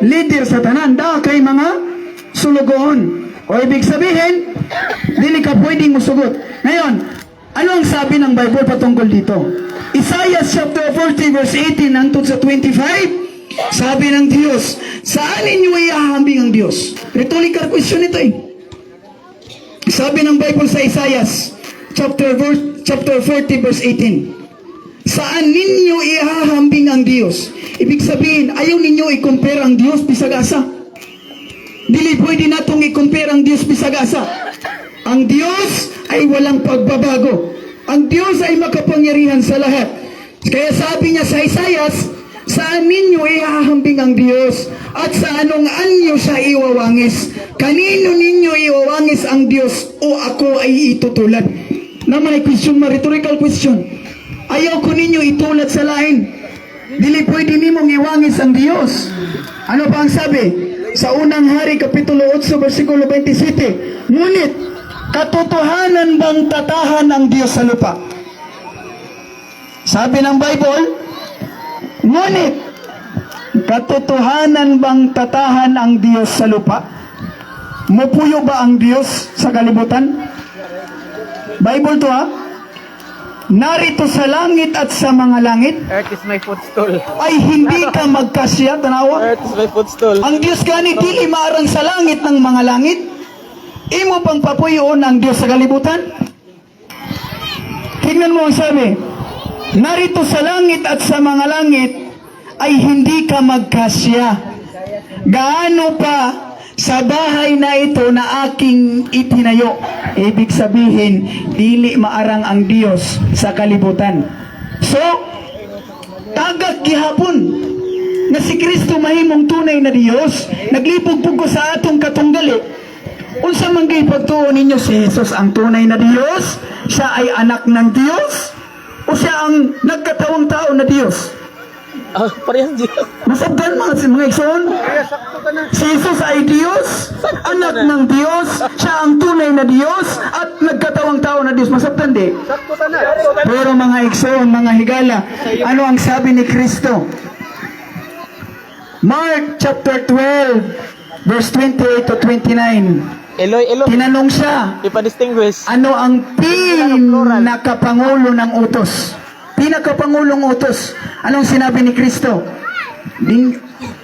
leader sa tanan, da kay mga sulugoon. O ibig sabihin, dili ka pwedeng musugot. Ngayon, ano ang sabi ng Bible patungkol dito? Isaiah chapter 40 verse 18 hangtod sa 25, sabi ng Diyos, saan ninyo ihahambing ang Diyos? Rhetorical question ito eh. Sabi ng Bible sa Isaiah chapter 40 verse 18, saan ninyo ihahambing ang Diyos? Ibig sabihin, ayaw ninyo i-compare ang Diyos bisag asa. Dili pwede natong i-compare ang Diyos bisag asa. Ang Diyos ay walang pagbabago. Ang Diyos ay makapangyarihan sa lahat. Kaya sabi niya sa Isaiah, saan ninyo ihahambing ang Diyos? At sa anong anyo siya iwawangis? Kanino ninyo iwawangis ang Diyos o ako ay itutulad? Naman ay question ma, rhetorical question. Ayaw ko ninyo itulad sa lain. Dili pwede nimong iwangis ang Diyos. Ano pa ang sabi? Sa Unang Hari, Kapitulo 8, versikulo 27. Ngunit, katotohanan bang tatahan ang Diyos sa lupa? Sabi ng Bible, ngunit, katotohanan bang tatahan ang Diyos sa lupa? Mupuyo ba ang Diyos sa kalibutan? Bible to ha? Narito sa langit at sa mga langit Earth is my footstool. Ay hindi ka magkasya, tanawa. Earth is my footstool. Ang Diyos gani dili maarang sa langit ng mga langit. Imo pang papuyoon ang Diyos sa kalibutan? Tingnan mo ang sabi. Narito sa langit at sa mga langit ay hindi ka magkasya. Gaano pa sa bahay na ito na aking itinayo? Ibig sabihin, dili maarang ang Diyos sa kalibutan. So, tagak gihapon. Nga si Kristo mahimong tunay na Dios. Naglibog pud ko sa atong katunggali. Unsa man gay pagtuo ninyo, si Jesus ang tunay na Dios? Siya ay anak ng Dios? O siya ang nagkatawang tao na Dios? Ah, parehas Diyos. Masabtan, mga igsoon? Si Jesus ay Diyos, anak ng Diyos, siya ang tunay na Diyos, at nagkatawang tao na Diyos. Masabtan di? Pero mga igsoon, mga higala, ano ang sabi ni Kristo? Mark chapter 12, verse 28 to 29. Eloy, Eloy. Tinanong siya, Ipa-distinguish. ano ang pinakapangulo ng utos? Pinakapangulong utos. Anong sinabi ni Kristo?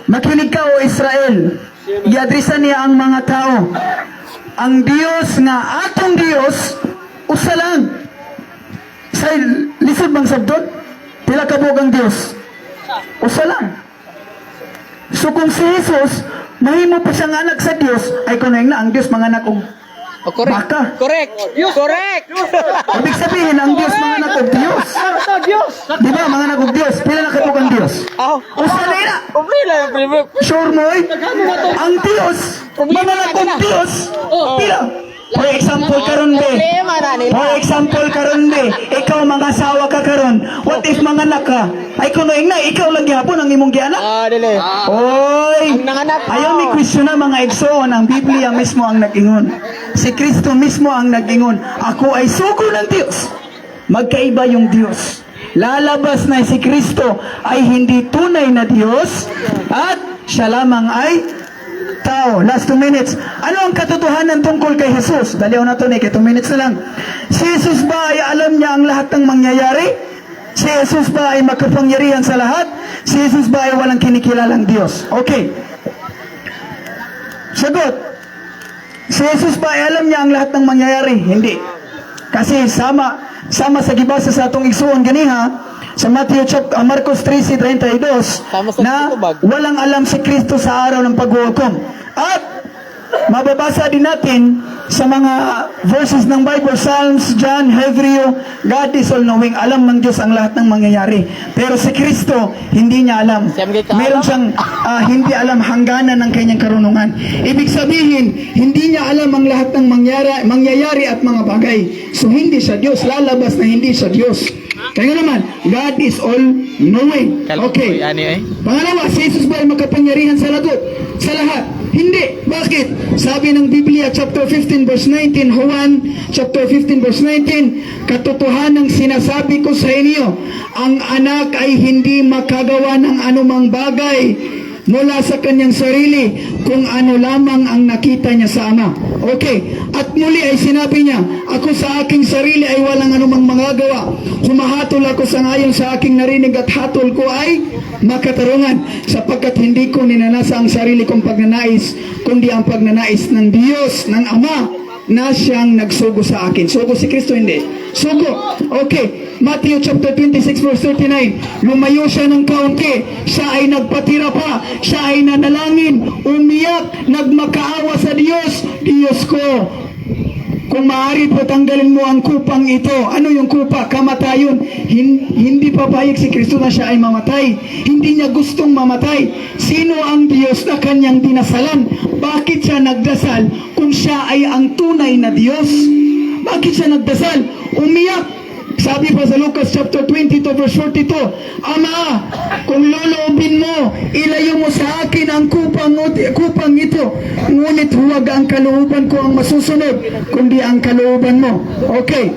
"Makinig ka, O Israel." Giadresa niya ang mga tao. Ang Diyos nga atong Diyos, usa lang. Sa lisod bang sabdot? Pila ka ang Diyos? Usa lang. So kung si Jesus, mahimo pa siyang anak sa Diyos, ay kung na ang Diyos manganak og Oh, correct. baka. Correct. Correct. Ibig sabihin, ang Diyos manganak og Diyos. Di ba, manganak og Diyos? Pila na kabuk ang Diyos? Oh. Usa na ina. Problema, problema. Sure mo eh? Ang Diyos, manganak og Diyos. Pila? For example karon be. Problema na nila. For example karon be, ikaw mangasawa ka karon. What if manganak ka? Ay kuno na ikaw lang gihapon ang imong gianak. Ah, dili. Oy! Ang nanganak mo. Ayaw mi question na, mga igsoon, ang Biblia mismo ang nag-ingon. Si Kristo mismo ang nag-ingon. "Ako ay sugo ng Diyos." Magkaiba yung Diyos. Lalabas na si Kristo ay hindi tunay na Diyos at siya lamang ay tao. Last 2 minutes. Ano ang katotohanan tungkol kay Jesus? Daliw na to ni, kay 2 minutes na lang. Si Jesus ba ay alam niya ang lahat ng mangyayari? Si Jesus ba ay makapangyarihan sa lahat? Si Jesus ba ay walang kinikilalang Diyos? Okay. Sagot. Si Jesus ba ay alam niya ang lahat ng mangyayari? Hindi. Kasi sama sama sa gibasa sa atong igsuon ganiha sa Matthew chapter, Marcos 13:32 Sama sa na tubag. Walang alam si Kristo sa araw ng paghuhukom. At mababasa din natin sa mga verses ng Bible, Psalms, John, Hebreo, God is all-knowing. Alam ng Diyos ang lahat ng mangyayari. Pero si Kristo, hindi niya alam. Siyam kay kaalam. Meron siyang hindi alam hangganan ng kanyang karunungan. Ibig sabihin, hindi niya alam ang lahat ng mangyayari at mga bagay. So hindi siya Diyos. Lalabas na hindi siya Diyos. Kaya nga naman, God is all-knowing. Okay. Ani eh. Pangalawa, si Jesus ba ay makapangyarihan sa lagot? Sa lahat? Hindi. Bakit? Sabi ng Biblia, chapter 15, verse 19, Juan, chapter 15, verse 19, "Katotohanang sinasabi ko sa inyo, ang anak ay hindi makagawa ng anumang bagay mula sa kanyang sarili, kung ano lamang ang nakita niya sa Ama." Okay. At muli ay sinabi niya, "Ako sa aking sarili ay walang anumang magagawa. Humahatol ako sa ngayon sa aking narinig at hatol ko ay makatarungan sapagkat hindi ko ninanasa ang sarili kong pagnanais kundi ang pagnanais ng Diyos, ng Ama na siyang nagsugo sa akin." Sugo si Kristo, hindi? Sugo. Okay. Matthew chapter 26 verse 39. Lumayo siya ng kaunti. Siya ay nagpatira pa. Siya ay nanalangin, umiyak, nagmakaawa sa Diyos. "Diyos ko, kung maaari po, tanggalin mo ang kupang ito." Ano yung kupa? Kamatayon. Hindi papayag si Kristo na siya ay mamatay. Hindi niya gustong mamatay. Sino ang Diyos na kanyang dinasalan? Bakit siya nagdasal kung siya ay ang tunay na Diyos? Bakit siya nagdasal? Umiyak. Sabi pa sa Lucas chapter 22 verse 42, "Ama, kung loloobin mo, ilayo mo sa akin ang kupang ito. Ngunit huwag ang kalooban ko ang masusunod, kundi ang kalooban mo." Okay.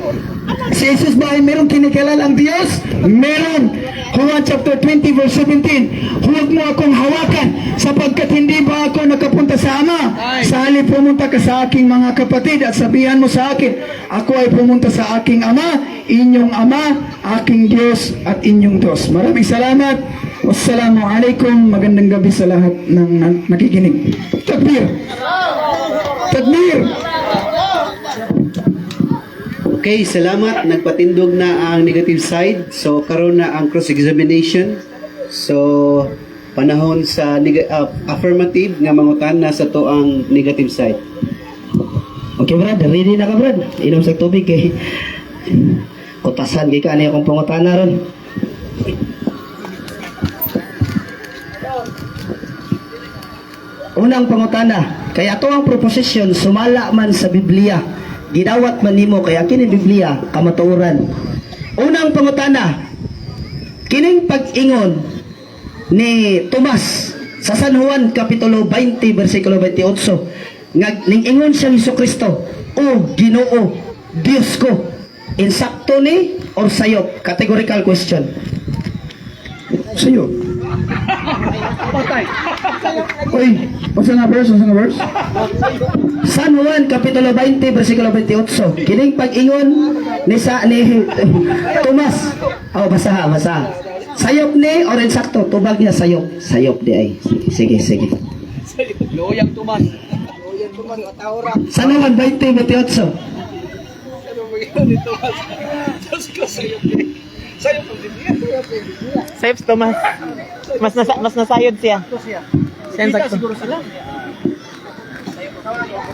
Si Jesus ba ay meron kinikilalang Diyos? Meron. Juan chapter 20 verse 17, "Huwag mo akong hawakan sapagkat hindi pa ako nakapunta sa Ama. Sa halip, pumunta ka sa aking mga kapatid at sabihan mo sa akin, ako ay pumunta sa aking Ama, inyong Ama, aking Diyos at inyong Diyos." Maraming salamat. Wassalamualaikum. Magandang gabi sa lahat ng nakikinig. Takbir! Takbir! Okay, salamat. Nagpatindog na ang negative side. So, karon na ang cross-examination. So, panahon sa affirmative nga mangutana sa to ang negative side. Okay, Brad, ready na ka, Brad. Inom sa tubig kay kutasan kay ka ani akong pangutana ron. Unang pangutana, kay ato ang proposition sumala man sa Biblia. Gidawat man nimo kay ang kini Biblia kamatuoran. Unang pangutana, kining pag-ingon ni Tomas sa San Juan Kapitulo 20 versikulo 28 nga ning-ingon siya ni Kristo, "O Ginoo, Dios ko." Insakto ni or sayop? Categorical question. Sa'yo. Uy, basta nga verse, basta nga verse. San Juan Kapitulo 20 versikulo 28. Kining pag-ingon ni Tomas. Oh, basa basa. Sayop ni or insakto? Tubag niya sayop. Sayop di ay. Sige, sige. Loyang Tomas. San Juan 20 28. Safe Tomas. Mas nasayod siya. Siya sakto.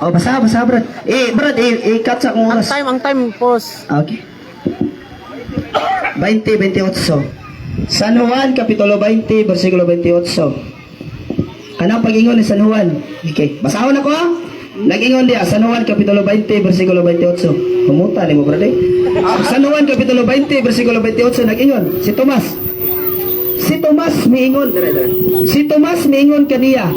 Oh, basa basa, brad. Eh, brad, eh, cut sa akong Ang oras. time, ang time, pause. Okay. 20, 28. San Juan, Kapitulo 20, versikulo 28. Kanang pag-ingon ni San Juan. Okay. Basahon ako ha. Nag-ingon diya, San Juan, Kapitulo 20, versikulo 28. Humuta ni mo, brother. San Juan, Kapitulo 20, versikulo 28, nag-ingon. Si Tomas. Si Tomas miingon, dara, dara. Si Tomas miingon kaniya,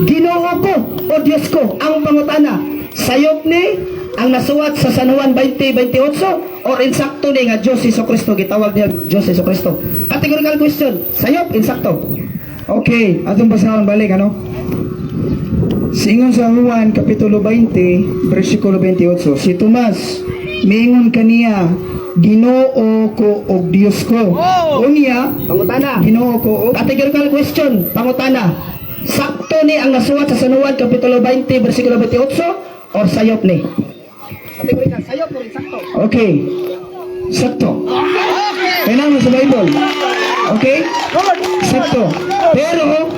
"Ginoo ko o Dios ko." Ang pangutana, sayop ni ang nasuwat sa San Juan 20:28 or insakto ni nga Diyos Hesus Kristo gitawag niya Diyos Hesus Kristo? Categorical question, sayop, insakto. Okay, atong basahon balik, ano? Singon sa Juan, Kapitulo 20, versikulo 28, si Tomas, miingon kaniya, "Ginoo ko og Dios ko." Unya, Pangutana, "Ginoo ko og" categorical question, pangutana. Sakto ni ang nasuwat sa San Juan Kapitulo 20 versikulo 28 or sayop ni? Categorical, sayop or insakto? Okay. Sakto. Kaya sa Bible. Okay? Sakto. Pero,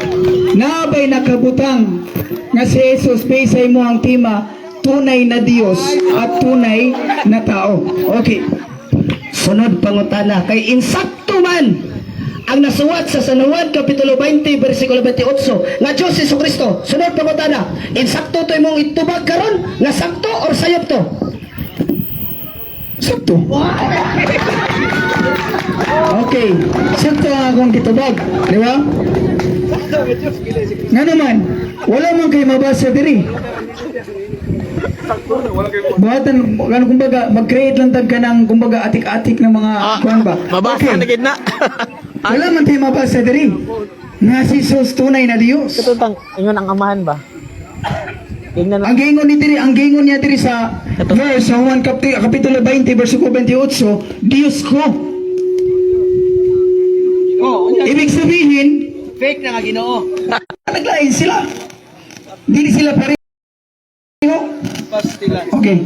nabay nakabutang nga si Jesus pesay mo ang tema, tunay na Diyos at tunay na tao. Okay. Sunod pangutana, kay insakto man ang nasuwat sa San Juan Kapitulo 20 versikulo 28 nga Diyos Hesus Kristo. Sunod pangutana, insakto to imong itubag karon nga sakto or sayop to? Sakto. Okay. Sakto ang akong kitubag. Di ba? Nga naman, wala man kay mabasa diri. Buhatan, ano, kumbaga, mag-create lang tag ka ng, kumbaga, atik-atik ng mga, kuan ba? Mabasa na gid na. Wala man tayo mabasa diri. Nga si Jesus tunay na Dios. Katutang ingon ang amahan ba? Tingnan Ang giingon ni diri, ang giingon niya diri sa verse sa Juan Kapitulo 20 versikulo 28, Dios ko. Ibig sabihin, Fake na nga Ginoo. naglain sila. Dili sila pareho. Okay.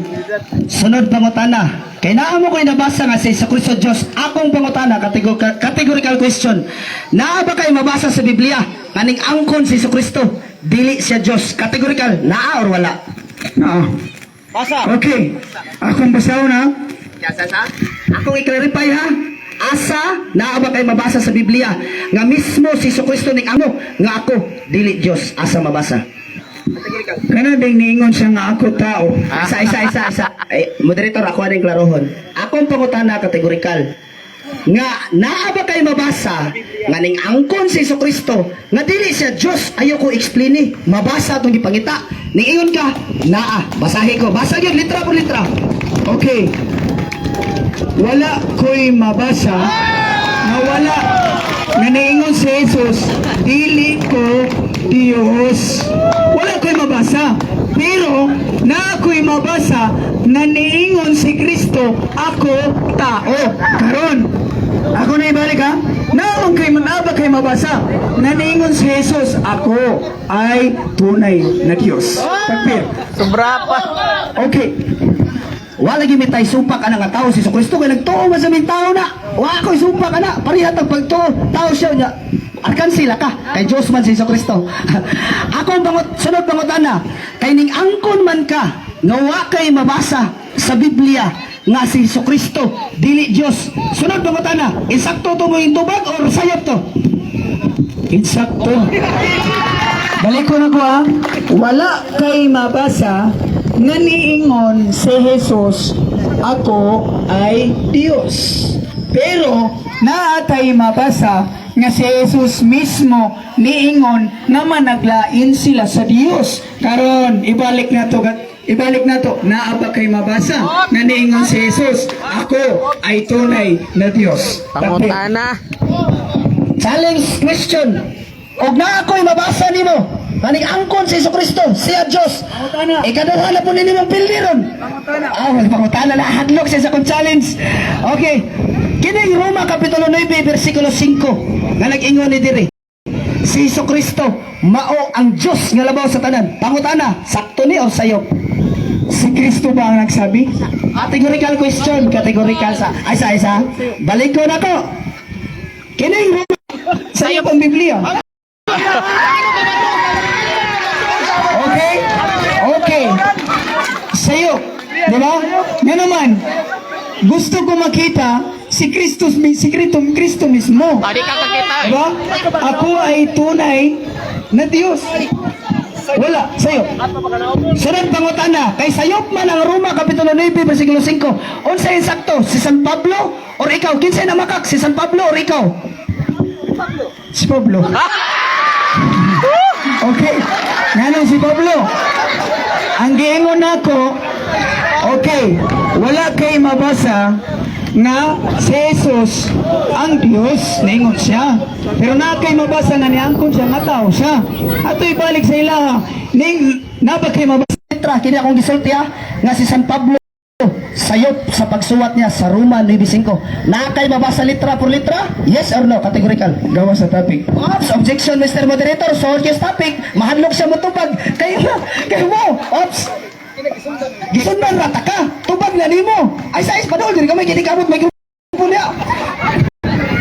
Sunod pangutana. Kay naa mo ko'y nabasa nga si Hesus Kristo Diyos. Akong pangutana, categorical question. Naa ba kay mabasa sa Biblia kaning angkon si Hesus Kristo dili siya Diyos? Categorical, naa or wala? Oo. Basa. Okay. Akong basahon ha. Akong i-clarify ha. Asa naa ba kay mabasa sa Biblia nga mismo si Hesus Kristo ning amo nga ako dili Dios? Asa mabasa? Kana ding niingon siya nga ako tao. Isa, isa, isa, isa. Eh, moderator, ako aning klarohon. Akong pangutana kategorikal. Nga naa ba kay mabasa nga ning angkon si Hesus Kristo nga dili siya Dios? Ayoko explain ni. Mabasa atong gipangita. Ning ingon ka, naa, basahi ko. Basa gyud litra por litra. Okay. Wala ko'y mabasa nga wala nga niingon si Jesus, dili ko Diyos. Wala ko'y mabasa. Pero na ako'y mabasa na niingon si Kristo, ako tao. Karon, ako na ibalik ha. Naamang kay naa ba kay mabasa na niingon si Jesus, ako ay tunay na Diyos. Takbir. Sobra pa. Okay. Wala gyud mitay supak ana nga tao si Hesus Kristo kay nagtuo man sa tao na. Wa ako'y supak ana, pareha tag pagtuo. Tao siya nya. Arkan sila ka kay Dios man si Hesus Kristo. Ako ang bangot sunod pangutana, kay ning angkon man ka nga wa kay mabasa sa Biblia nga si Hesus Kristo dili Dios. Sunod pangutana, insakto to mo tubag or sayop to? Insakto. Balik ko na ko ha. Wala kay mabasa nga niingon si Jesus, "Ako ay Diyos." Pero naa tay mabasa nga si Jesus mismo niingon nga managlain sila sa Dios. Karon ibalik na to, ibalik na to. Naa ba kay mabasa nga niingon si Jesus, "Ako ay tunay na Dios"? Pangutana. Challenge question. Og naa ko'y mabasa nimo kaning angkon si Kristo, siya Diyos. Ikaduha na po ninyo mong pildi ron. Ah, wala pangutana na, hadlok siya sa akong challenge. Okay. Kining Roma Kapitulo 9 versikulo 5 nga nag-ingon ni diri. Si Hesus Kristo mao ang Dios nga labaw sa tanan. Pangutana, sakto ni or sayop? Si Kristo ba ang nagsabi? Categorical question, categorical sa ay sa isa. Balik ko na ko. Kining Roma Sa iyo ang Biblia. Okay? Okay. Sa'yo. Di ba? Nga naman, gusto ko makita si Kristo, si Kristo, Kristo mismo. Pwede ka kakita eh. Di ba? "Ako ay tunay na Diyos." Wala, sa'yo. Sunod pangutana, kay sayop man ang Roma Kapitulo 9 versikulo 5. Unsa insakto, si San Pablo or ikaw? Kinsay namakak, si San Pablo or ikaw? Si Pablo. Okay. Nganong si Pablo? Ang giingon nako, okay, wala kay mabasa nga si Jesus ang Dios, niingon siya. Pero na kay mabasa nga niangkon siya nga tao siya. Ato ibalik sa ilaha. Ning naa ba kay mabasa? Letra kini akong gisulti ha, nga si San Pablo sayop sa pagsuwat niya sa Roma 9:5. Naa kay mabasa litra por litra? Yes or no? Categorical. Gawas sa topic. Ops, objection, Mr. Moderator. So, yes, topic. Mahadlok siya motubag. Kayo kayo mo. Ops. Gisundan rata ka. Tubag na nimo. Ay sa is padol diri ka may ginikabot may grupo niya.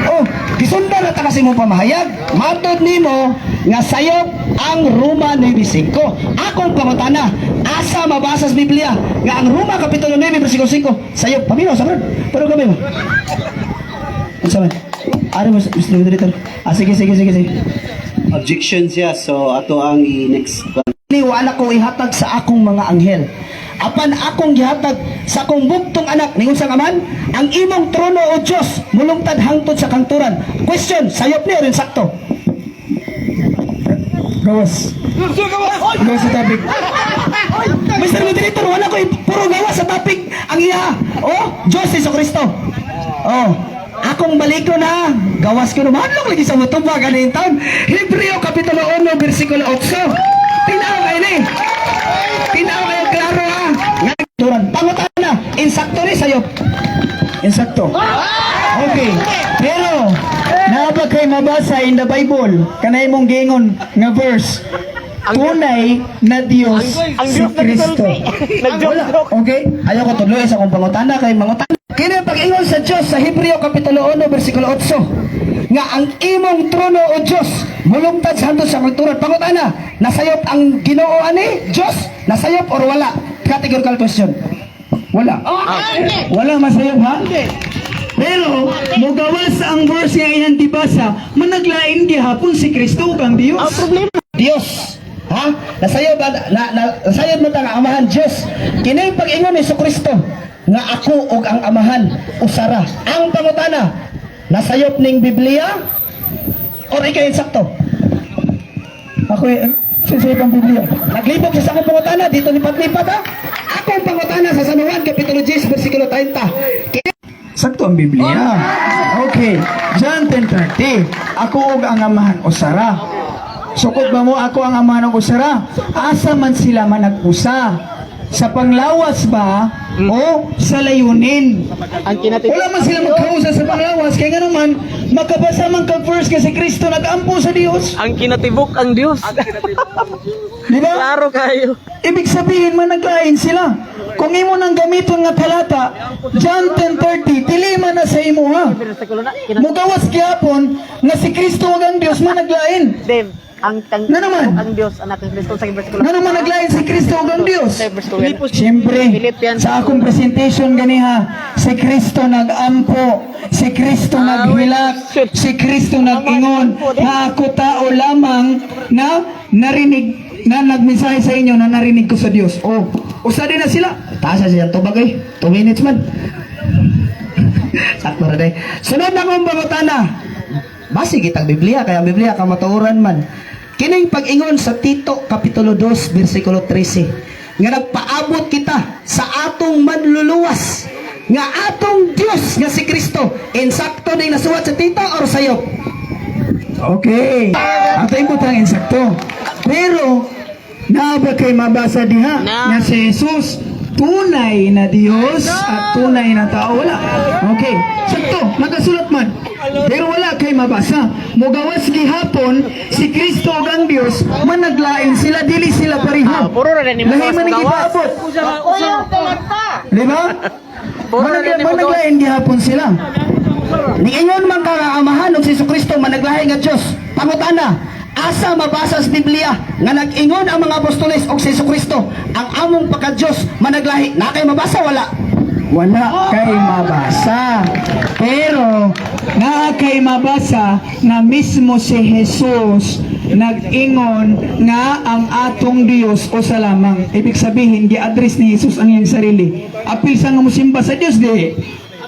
Oh, gisundan rata kasi mo pamahayag. Matod nimo nga sayop ang Roma 9:5. Akong pangutana, asa mabasa sa Biblia nga ang Roma Kapitulo 9 versikulo 5 sayop? Paminaw sa brad. Pero kami mo. Unsa man? Ari mo, Mr. Moderator. Ah, sige, sige, sige, sige. Objection siya, so ato ang i-next. Ni wala ko ihatag sa akong mga anghel. Apan akong gihatag sa akong bugtong anak ningon sa Amahan, "Ang imong trono, o Dios, mulungtad hangtod sa kangturan." Question, sayop ni or insakto? Gawas. Gawas sa topic. Mr. Moderator, wala ko puro gawa sa topic ang iya. Oh, Diyos Jesu Kristo. Oh, akong baliko na. Gawas ko naman lagi sa mutubag ani taon. Hebreo Kapitulo 1 versikulo 8. Tinaw kayo ni. Tinaw kayo klaro ha. Nga turan pangutana, insakto ni sayop? Insakto. Okay. Pero, naa ba kay mabasa in the Bible, kanay mong giingon nga verse, tunay na Diyos Ang si Diyos Kristo? nagsulti. Nag-joke. Okay? Ayaw ko tuloy sa akong pangutana kay mangutana. Kini ang pag-ingon sa Dios sa Hebreo Kapitulo 1 versikulo 8 nga ang imong trono, o Dios, mulungtad sa hangtod sa kangturan. Pangutana, nasayop ang Ginoo ani Dios? Nasayop or wala? Categorical question. Wala. Wala masayop ha? Pero, mugawas ang verse nga iyang dibasa, managlain gihapon si Kristo ug ang Dios. Dios. Ha? Nasayop ba na, nasayop mo ta nga Amahan Dios? Kini ang pag-ingon ni Kristo nga "Ako ug ang Amahan usara." Ang pangutana, nasayop ning Biblia or ikaw insakto? Ako eh, sa ibang Biblia. Naglibog siya sa akong pangutana, dito lipat-lipat ha. Akong pangutana sa San Juan, Kapitulo 10, versikulo 30. Sakto ang Biblia. Okay. John 10:30. "Ako ug ang Amahan usara." Sukod ba mo "Ako ang Amahan ug usara"? Asa man sila manag-usa? Sa panglawas ba o sa layunin? Ang kinatibuk. Wala man sila magkausa sa panglawas kaya nga naman makabasa man ka first kasi Kristo nag-ampo sa Dios. Ang kinatibuk ang Diyos. Di ba? Klaro kayo. Ibig sabihin man naglain sila. Kung imo nang gamiton nga talata, John 10:30, dili man na sa imo ha. Versikulo na. Mugawas gyapon nga si Kristo ug ang Dios man naglain. Dave, ang tang Na naman. ang Diyos anak ng Kristo sa versikulo. Nga naman naglain si Kristo ug ang Dios. Versikulo. Siyempre, Philippians sa akong presentation ganiha, Si Kristo nagampo, si Kristo naghilak, si Kristo nag-ingon na ako tao lamang na narinig, na nagmensahe sa inyo na narinig ko sa Dios. Oh, usa din na sila. Taas na siyang tubag eh. 2 minutes man. Sakto ra day. Sunod na kong pangutana. Basi kitang Biblia, kaya ang Biblia kamatuoran man. Kining pag-ingon sa Tito Kapitulo 2, versikulo 13, nga nagpaabot kita sa atong manluluwas nga atong Dios nga si Kristo. Insakto ning nasuwat sa Tito or sayop? Okay. Ato ibutang insakto. Pero naa ba kay mabasa diha Na. nga si Jesus tunay na Dios at tunay na tao? Wala. Okay. Sakto, nakasulat man. Pero wala kay mabasa. Mugawas gihapon si Kristo ug ang Dios managlain sila, dili sila pareho. Ah, puro ra ni mo Lahi man ang gawas. gipaabot. Di ba? Puro ra ni mo gawas. Managlain gihapon sila. Niingon man ka nga amahan og si Kristo managlahi nga Dios. Pangutana, asa mabasa sa Biblia nga nag-ingon ang mga apostoles og si Kristo ang among pagka-Dios managlahi? Na kay mabasa, wala? Wala kay mabasa. Pero naa kay mabasa nga mismo si Jesus nag-ingon nga ang atong Dios usa lamang. Ibig sabihin, gi-address ni Jesus ang iyang sarili. Apil siya nga musimba sa Dios di.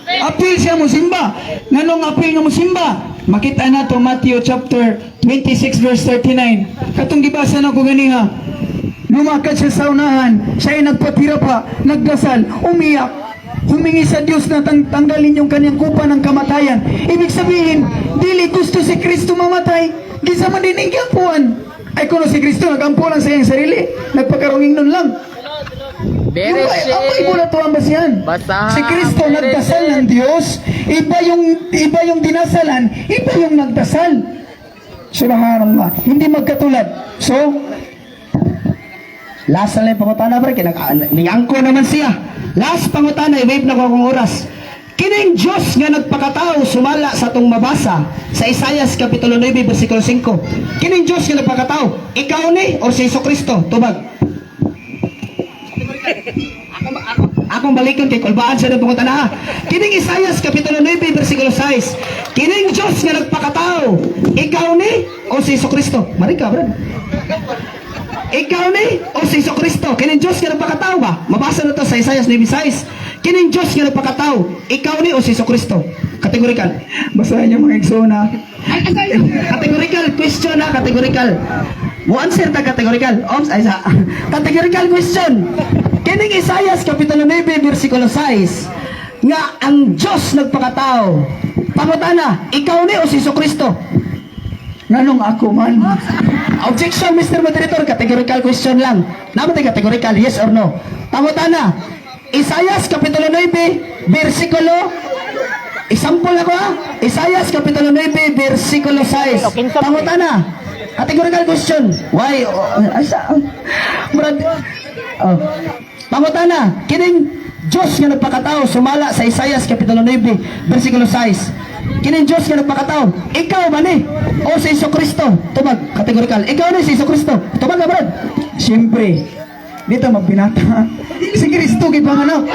Apil siya musimba. Nganong apil nga musimba? Makita na to Matthew chapter 26 verse 39. Katong gibasa na ko ganiha. Lumakad siya sa unahan, siya ay nagpatira pa, nagdasal, umiyak, humingi sa Diyos na tanggalin yung kanyang kupa ng kamatayan. Ibig sabihin, dili gusto si Kristo mamatay, gisa man din ang giampuan. Ay kuno si Kristo, nagampo lang sa iyang sarili, nagpakarunging nun lang. Yung Very ang Bible na to ang basihan. Basahan, Si Kristo very nagdasal ng Diyos, iba yung dinasalan, iba yung nagdasal. Subhanallah. Hindi magkatulad. So, Last na lang yung pangutana, pre, kay ningangko naman siya. Last pangutana, i-wave na ko akong oras. Kining Diyos nga nagpakatao sumala sa atong mabasa sa Isayas Kapitulo 9 versikulo 5. Kining Diyos nga nagpakatao, ikaw ni or si Jesu Kristo? Tubag. Akong balikon kay kulbaan sa pangutana ha. Kining Isayas Kapitulo 9 versikulo 6. Kining Diyos nga nagpakatao, ikaw ni o si Jesu Kristo? Marika, bro. Ikaw ni o si Jesu Kristo? Kining Diyos nga nagpakatao ba? Mabasa na to sa Isaiah 9:6. Kining Diyos nga nagpakatao, ikaw ni o si Jesu Kristo? Categorical. Basahin niyo, mga igsoon. Categorical question na, categorical. Mo answer ta categorical. Ops, ay sa categorical question. Kining Isaiah Kapitulo 9 versikulo 6 nga ang Diyos nagpakatao. Pangutana, ikaw ni o si Jesu Kristo? Nganong ako man? Objection, Mr. Moderator. Categorical question lang. Naman tayo categorical, yes or no. Pangutana, Isayas Kapitulo 9, versikulo. Example ako ha. Isayas Kapitulo 9, versikulo 6. Pangutana, categorical question. Why? Oh, asa? Murag, oh. Pangutana, kining Diyos nga nagpakatao sumala sa Isayas Kapitulo 9, versikulo 6. Kining Diyos nga nagpakatao, ikaw ba ni? O si Jesu Kristo? Tubag, categorical. Ikaw ni si Jesu Kristo? Tubag ka, brad. Siyempre, dito magbinata. Si Kristo gipanganak.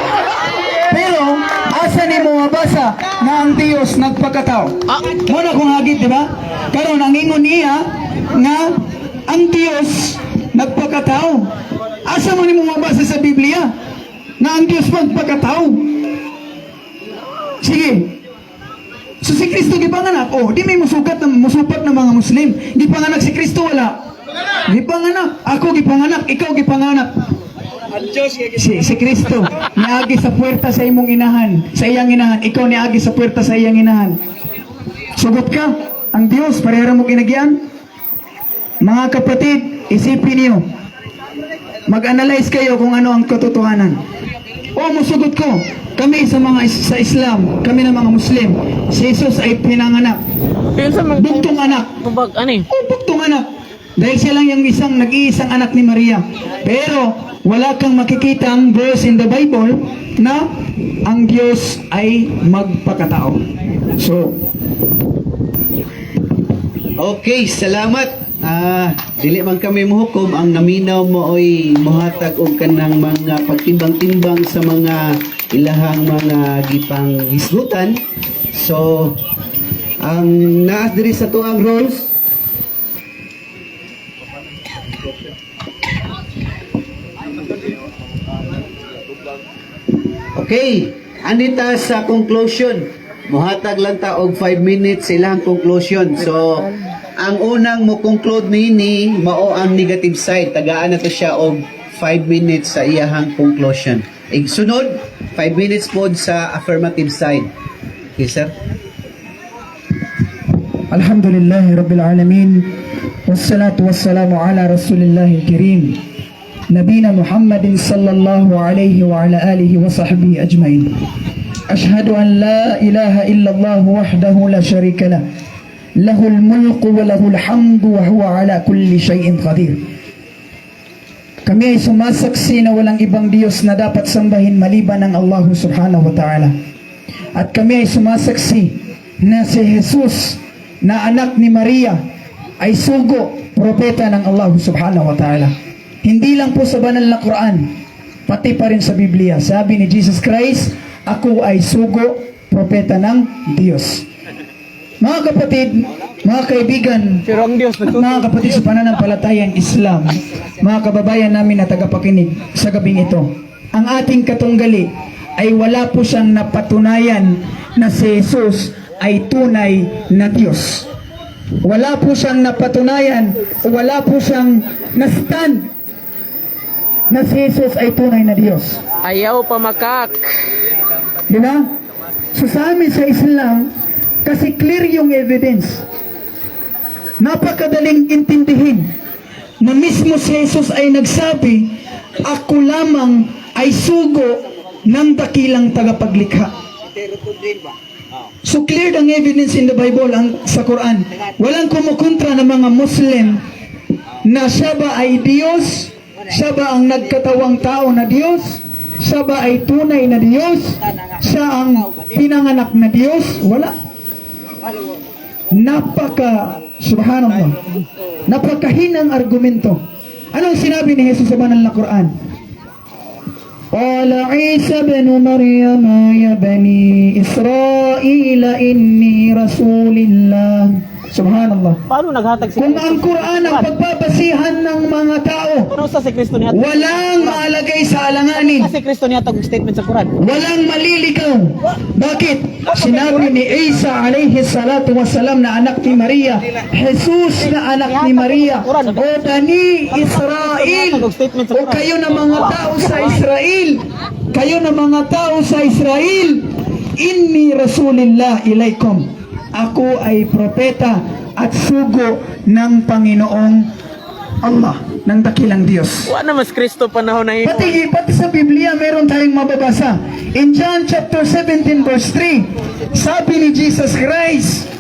Pero, asa ni mo mabasa na ang Dios nagpakatao? Mo na kung hagit, di ba? Karon ang ingon niya nga ang Dios nagpakatao. Asa man nimo mabasa sa Biblia na ang Dios magpakatao? Sige. So si Kristo gipanganak, oh, di may musukat na musupat ng mga Muslim. Gipanganak si Kristo, wala? Gipanganak. Ako gipanganak, ikaw gipanganak. Si Kristo niagi sa puwerta sa imong inahan, sa iyang inahan, ikaw niagi sa puwerta sa iyang inahan. Sugot ka, ang Dios parehara mo kinagian. Mga kapatid, isipin niyo. Mag-analyze kayo kung ano ang katotohanan. O musugot ko, kami sa Islam, kami ng mga Muslim, si Jesus ay pinanganak. Pinsa man Bugtong anak. Tubag ano eh? O bugtong anak. Dahil siya lang yung isang nag-iisang anak ni Maria. Pero wala kang makikita ang verse in the Bible na ang Diyos ay magpakatao. So, Okay, salamat. Dili man kami mohukom, ang naminaw mo oy mohatag og kanang mga pagtimbang-timbang sa mga ilahang mga gipang hisgutan. So ang naas diri sa tuang rules. Okay, andita sa conclusion. Muhatag lang ta og 5 minutes sa ilang conclusion. So, ang unang mo conclude nini mao ang negative side. Tagaan na to siya og 5 minutes sa iyahang conclusion. Igsunod, 5 minutes pod sa affirmative side. Okay, sir? الحمد لله رب العالمين والصلاة والسلام على رسول الله الكريم نبينا محمد صلى الله عليه وعلى آله وصحبه أجمعين. أشهد أن لا إله إلا الله وحده لا شريك له، له الملك وله الحمد وهو على كل شيء قدير. Kami ay sumasaksi na walang ibang Diyos na dapat sambahin maliban ang Allah subhanahu wa ta'ala. At kami ay sumasaksi na si Jesus na anak ni Maria ay sugo, propeta ng Allah subhanahu wa ta'ala. Hindi lang po sa banal na Quran, pati pa rin sa Biblia. Sabi ni Jesus Christ, "Ako ay sugo, propeta ng Diyos." Mga kapatid, mga kaibigan, Pero ang Diyos at mga kapatid sa pananampalatayang Islam, mga kababayan namin na tagapakinig sa gabing ito, ang ating katunggali ay wala po siyang napatunayan na si Jesus ay tunay na Diyos. Wala po siyang napatunayan, wala po siyang na-stand na si Jesus ay tunay na Diyos. Ayaw pa makak. Di ba? So sa amin sa Islam, kasi clear yung evidence. Napakadaling intindihin na mismo si Jesus ay nagsabi, "Ako lamang ay sugo ng dakilang tagapaglikha." So clear ang evidence in the Bible, ang, sa Quran. Walang kumukontra ng mga Muslim na siya ba ay Diyos? Siya ba ang nagkatawang tao na Diyos? Siya ba ay tunay na Diyos? Siya ang pinanganak na Diyos? Wala. Napaka, subhanallah, napakahinang argumento. Anong sinabi ni Jesus sa banal na Quran? قال عيسى بن مريم يا بني إسرائيل إني رسول الله. Subhanallah. Paano naghatag si Kung ang Quran ang pagbabasihan ng mga tao, Paano sa si Kristo nihatag? Walang maalagay sa alanganin. Kasi Kristo nihatag og statement sa Quran. Walang maliligaw. Bakit? Sinabi ni Isa alayhi salatu wasalam na anak ni Maria, Jesus na anak ni Maria, "O Bani Israel, o kayo na mga tao sa Israel, kayo na mga tao sa Israel, inni rasulillah ilaikum." Ako ay propeta at sugo ng Panginoong Allah, ng dakilang Diyos. Wa na mas Kristo panahon na himo. Pati sa Biblia, meron tayong mababasa. In John chapter 17 verse 3, sabi ni Jesus Christ,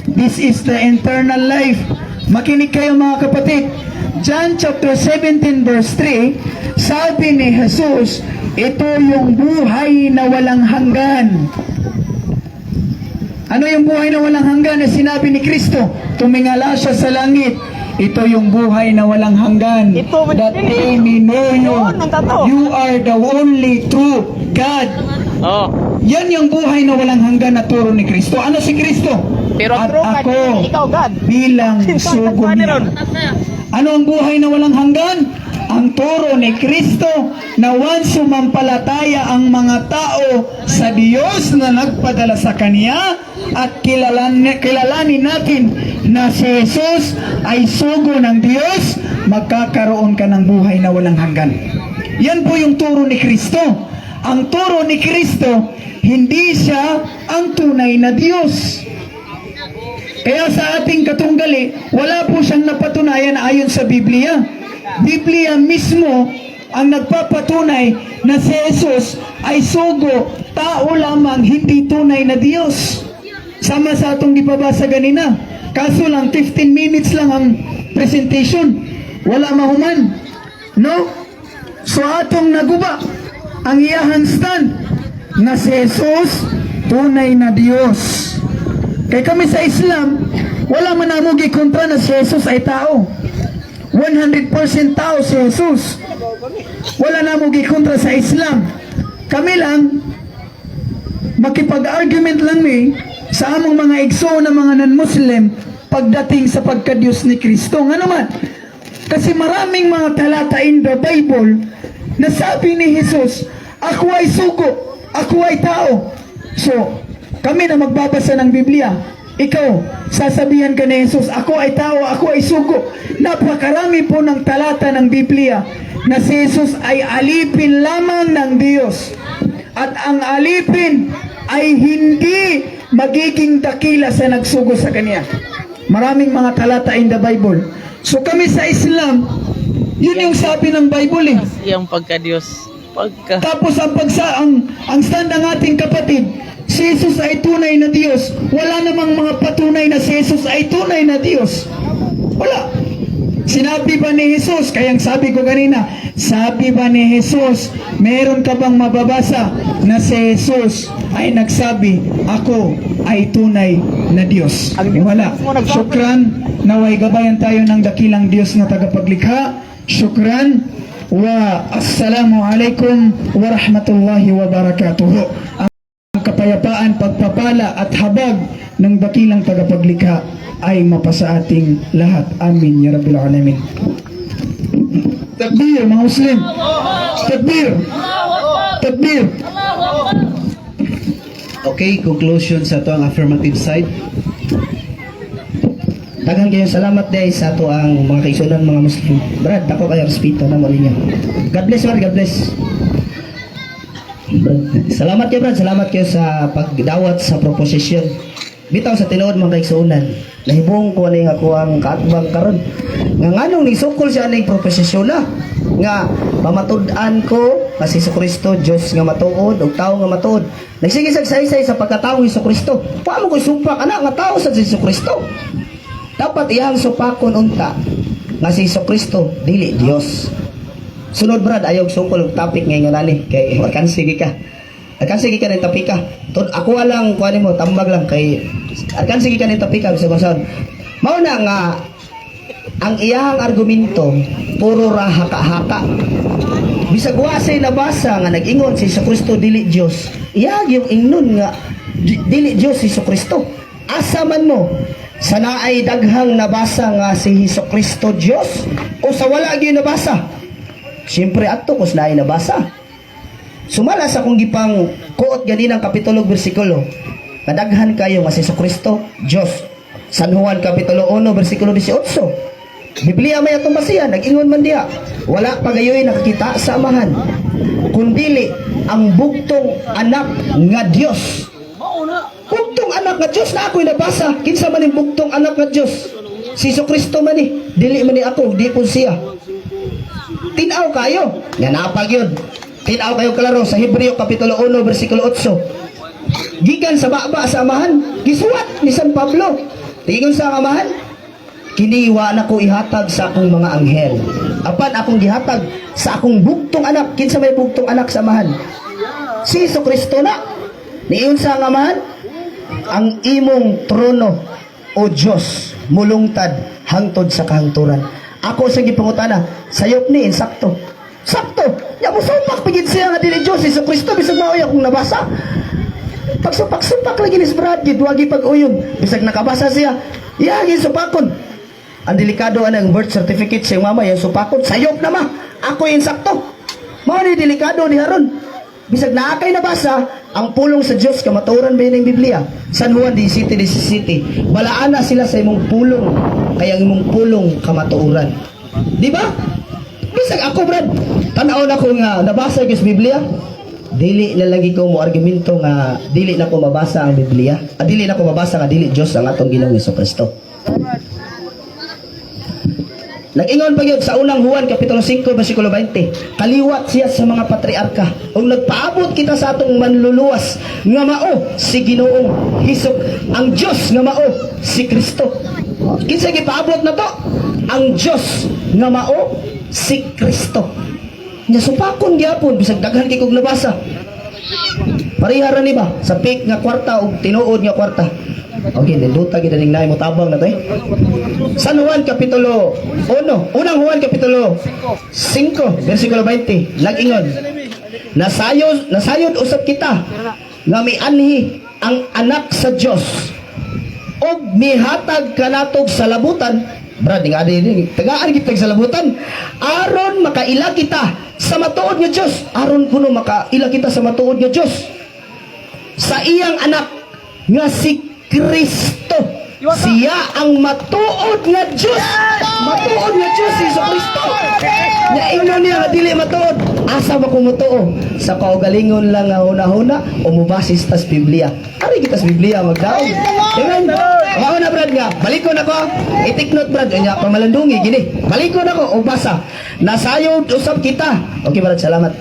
this is the eternal life. Makinig kayo, mga kapatid. John chapter 17 verse 3, sabi ni Jesus, ito yung buhay na walang hanggan. Ano yung buhay na walang hanggan na sinabi ni Kristo? Tumingala siya sa langit. Ito yung buhay na walang hanggan. Ito, That they may know you. Yun, ang totoo. You are the only true God. Oh. Yan yung buhay na walang hanggan na turo ni Kristo. Ano si Kristo? Pero At true God, ako ikaw God. bilang sugo niya. Ano ang buhay na walang hanggan? Ang turo ni Kristo na once sumampalataya ang mga tao sa Diyos na nagpadala sa Kanya at kilalanin natin na si Jesus ay sugo ng Diyos, magkakaroon ka ng buhay na walang hanggan. Yan po yung turo ni Kristo. Ang turo ni Kristo, hindi siya ang tunay na Diyos. Kaya sa ating katunggali, wala po siyang napatunayan ayon sa Biblia. Biblia mismo ang nagpapatunay na si Jesus ay sugo, tao lamang, hindi tunay na Diyos. Sama sa atong gipabasa ganina. Kaso lang, 15 minutes lang ang presentation. Wala mahuman. No? So atong naguba ang iyahang stand na si Jesus tunay na Diyos. Kay kami sa Islam, wala man namo gikontra na si Jesus ay tao. 100% tao si Jesus. Wala namo gikontra sa Islam. Kami lang, makipag-argument lang mi sa among mga igsoon na mga non-Muslim pagdating sa pagka-Diyos ni Kristo. Nga naman, kasi maraming mga talata in the Bible na sabi ni Jesus, "Ako ay sugo, ako ay tao." So, kami na magbabasa ng Biblia, ikaw, sasabihan ka ni Jesus, "Ako ay tao, ako ay sugo." Napakarami po ng talata ng Biblia na si Jesus ay alipin lamang ng Diyos. At ang alipin ay hindi magiging dakila sa nagsugo sa kanya. Maraming mga talata in the Bible. So kami sa Islam, yun yung sabi ng Bible eh. Iyang pagka-Diyos. Pagka. Tapos ang pagsa ang stand ng ating kapatid, si Jesus ay tunay na Diyos. Wala namang mga patunay na si Jesus ay tunay na Diyos. Wala. Sinabi ba ni Jesus, kaya ang sabi ko kanina, sabi ba ni Jesus, meron ka bang mababasa na si Jesus ay nagsabi, "Ako ay tunay na Diyos"? Wala. Shukran, naway gabayan tayo ng dakilang Diyos na tagapaglikha. Shukran. Wa assalamu alaikum warahmatullahi wabarakatuh. Ang kapayapaan, pagpapala at habag ng dakilang tagapaglikha ay mapasa ating lahat. Amin ya Rabbil Alamin. Takbir, mga Muslim. Takbir. Takbir. Okay, conclusion sa ato ang affirmative side. Daghan kayong salamat day sa ato ang mga kaigsuonan mga Muslim. Brad, ako kayo respeto na mo ninyo. God bless, man, God bless. Brad, salamat kayo, Brad, salamat kayo sa pagdawat sa proposition. Bitaw sa tinuod, mga kaigsuonan, nahibong ko ani ako ang kaatbang karon. Nga nganong nisukol siya aning proposition na nga pamatud-an ko nga si Kristo Dios nga matuod ug tawo nga matuod. Nagsige sa saysay sa pagkatao ni Kristo. Paano ko supak ana nga tao sa si Kristo? Dapat iyang supakon unta nga si Kristo dili Dios. Sunod, Brad, ayaw sukol og topic ngayon nani kay alkansi ka. Alkansi ka ning topika. Tod ako lang kuan mo tambag lang kay alkansi ka ning topika bisag unsaon. Mao na nga ang iyang argumento puro ra haka-haka. Bisag wa say nabasa nga nag-ingon si Kristo dili Dios. Iya yung ingnon nga dili Dios si Kristo. Asa man mo sa naay daghang nabasa nga si Hesus Kristo Dios o sa wala gyud nabasa? Siyempre adto kus naay nabasa. Sumala sa akong gipang kuot ganinang kapitulo bersikulo. Kadaghan kayo nga si Kristo Dios. San Juan kapitulo 1 bersikulo 18. Biblia may atong basihan, nag-ingon man diha. Wala pa gayoy nakakita sa Amahan, kundili ang bugtong anak nga Dios. Bugtong anak nga Dios na ako'y nabasa. Kinsa man yung bugtong anak nga Dios? Si Kristo man ni. Dili man ni ako, di po siya. Tinaw kayo. Nga napag yun. Tinaw kayo klaro sa Hebreo Kapitulo 1, versikulo 8. Gikan sa baba sa Amahan, gisuwat ni San Pablo. Tingon sa Amahan, "Kini wa na ko ihatag sa akong mga anghel. Apan akong gihatag sa akong bugtong anak." Kinsa may bugtong anak sa Amahan? Si Hesus Kristo na. Niingon sa ang Amahan, "Ang imong trono, o Diyos, mulungtad hangtod sa kahangturan." Ako sa gipangutana, sayop ni insakto. Sakto. Ya mo supak pigid siya nga dili Diyos si Kristo bisag mao akong nabasa. Pagsupak-supak lagi ni Brad gid wagi pag-uyog. Bisag nakabasa siya, iya supakon. Ang delikado ana ang birth certificate sa mama yang supakon, sayop na ma. Ako insakto. Mao ni delikado ni haron. Bisag naa kay nabasa, ang pulong sa Dios kamatuoran ba yun ang Biblia? San Juan 17:17. Balaana sila sa imong pulong, kaya ang imong pulong kamatuoran. Di ba? Bisag ako, Brad, tan-aw na ko nga nabasa gyud sa Biblia. Dili na lagi ko mo argumento nga dili na ko mabasa ang Biblia. Ah, dili na ko mabasa nga dili Dios ang atong Ginoong Kristo. Nag-ingon pa gyud sa Unang Juan kapitulo 5 bersikulo 20. Kaliwat siya sa mga patriarka. Ug nagpaabot kita sa atong manluluwas nga mao si Ginoong Hesus, ang Dios nga mao si Kristo. Kinsa gipaabot na to? Ang Dios nga mao si Kristo. Nya supakon gyapon bisag daghan kay kog nabasa. Pareha ra ni ba sa fake nga kwarta ug tinuod nga kwarta. Okay, ninduta gid ning naay mo tabang na to eh. San Juan Kapitulo 1, Unang Juan Kapitulo 5, versikulo 20, nag-ingon. Nasayod usab kita nga mianhi ang anak sa Dios og mihatag kanatog sa labutan. Brad, nga di tagaan kita sa labutan aron makaila kita sa matuod nga Dios, aron kuno makaila kita sa matuod nga Dios sa iyang anak nga si Kristo. Siya ang matuod nga Dios. Matuod nga Dios si Hesus Kristo. Nga ingnon niya nga dili matuod. Asa ba ko motuo? Sa kaugalingon lang nga hunahuna o mubasis tas Biblia? Ari kita sa Biblia magdaog. Amen. Mao na, brad, nga. Balikon ako. I-take note, brad. Nya pamalandungi gini. Balikon ako o basa. Nasayod usab kita. Okay, brad, salamat.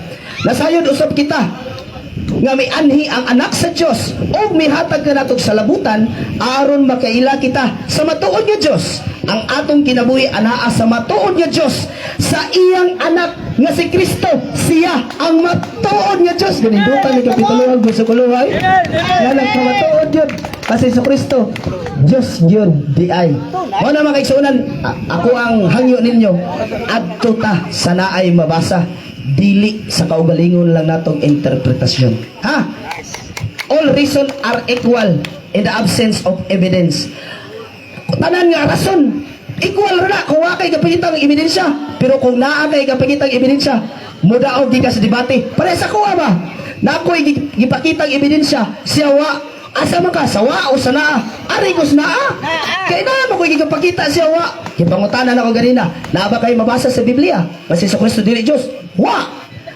Nasayod usab kita nga mianhi ang anak sa Dios ug mihatag kanatog sa labutan aron makaila kita sa matuod nga Dios. Ang atong kinabuhi anaa sa matuod nga Dios sa iyang anak nga si Kristo. Siya ang matuod nga Dios. Ganindutan ni kapitulo bersikulo ay nga nagkamatuod yun kasi si Kristo Dios yun di ay. Mao na, mga kaigsuonan, ako ang hangyo ninyo, adto ta sa naay mabasa, dili sa kaugalingon lang natong interpretasyon, ha. All reason are equal in the absence of evidence. Tanan nga rason equal ra na kung wa kay kapangitang ebidensya, pero kung naa kay kapangitang ebidensya, mudaog di ka sa debate. Pare sa kuha ba na ako'y gipakitang ebidensya, siya wa. Asa man ka, sa wa o sa naa? Ari ko sa naa, kay naa mo ko'y gipakita, siya wa. Gipangutanan ako ganina, naa ba kayo mabasa sa Biblia kasi sa Kristo dili Dios? Wa.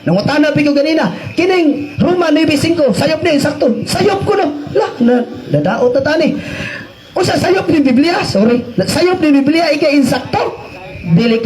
Nangutana pi ko ganina, kining Roma 9:5, sayop ni sakto. Sayop ko no. Lah, na, nadaot na tani. Usa sayop ni Biblia, sorry. Sayop ni Biblia ikay insakto. Dili.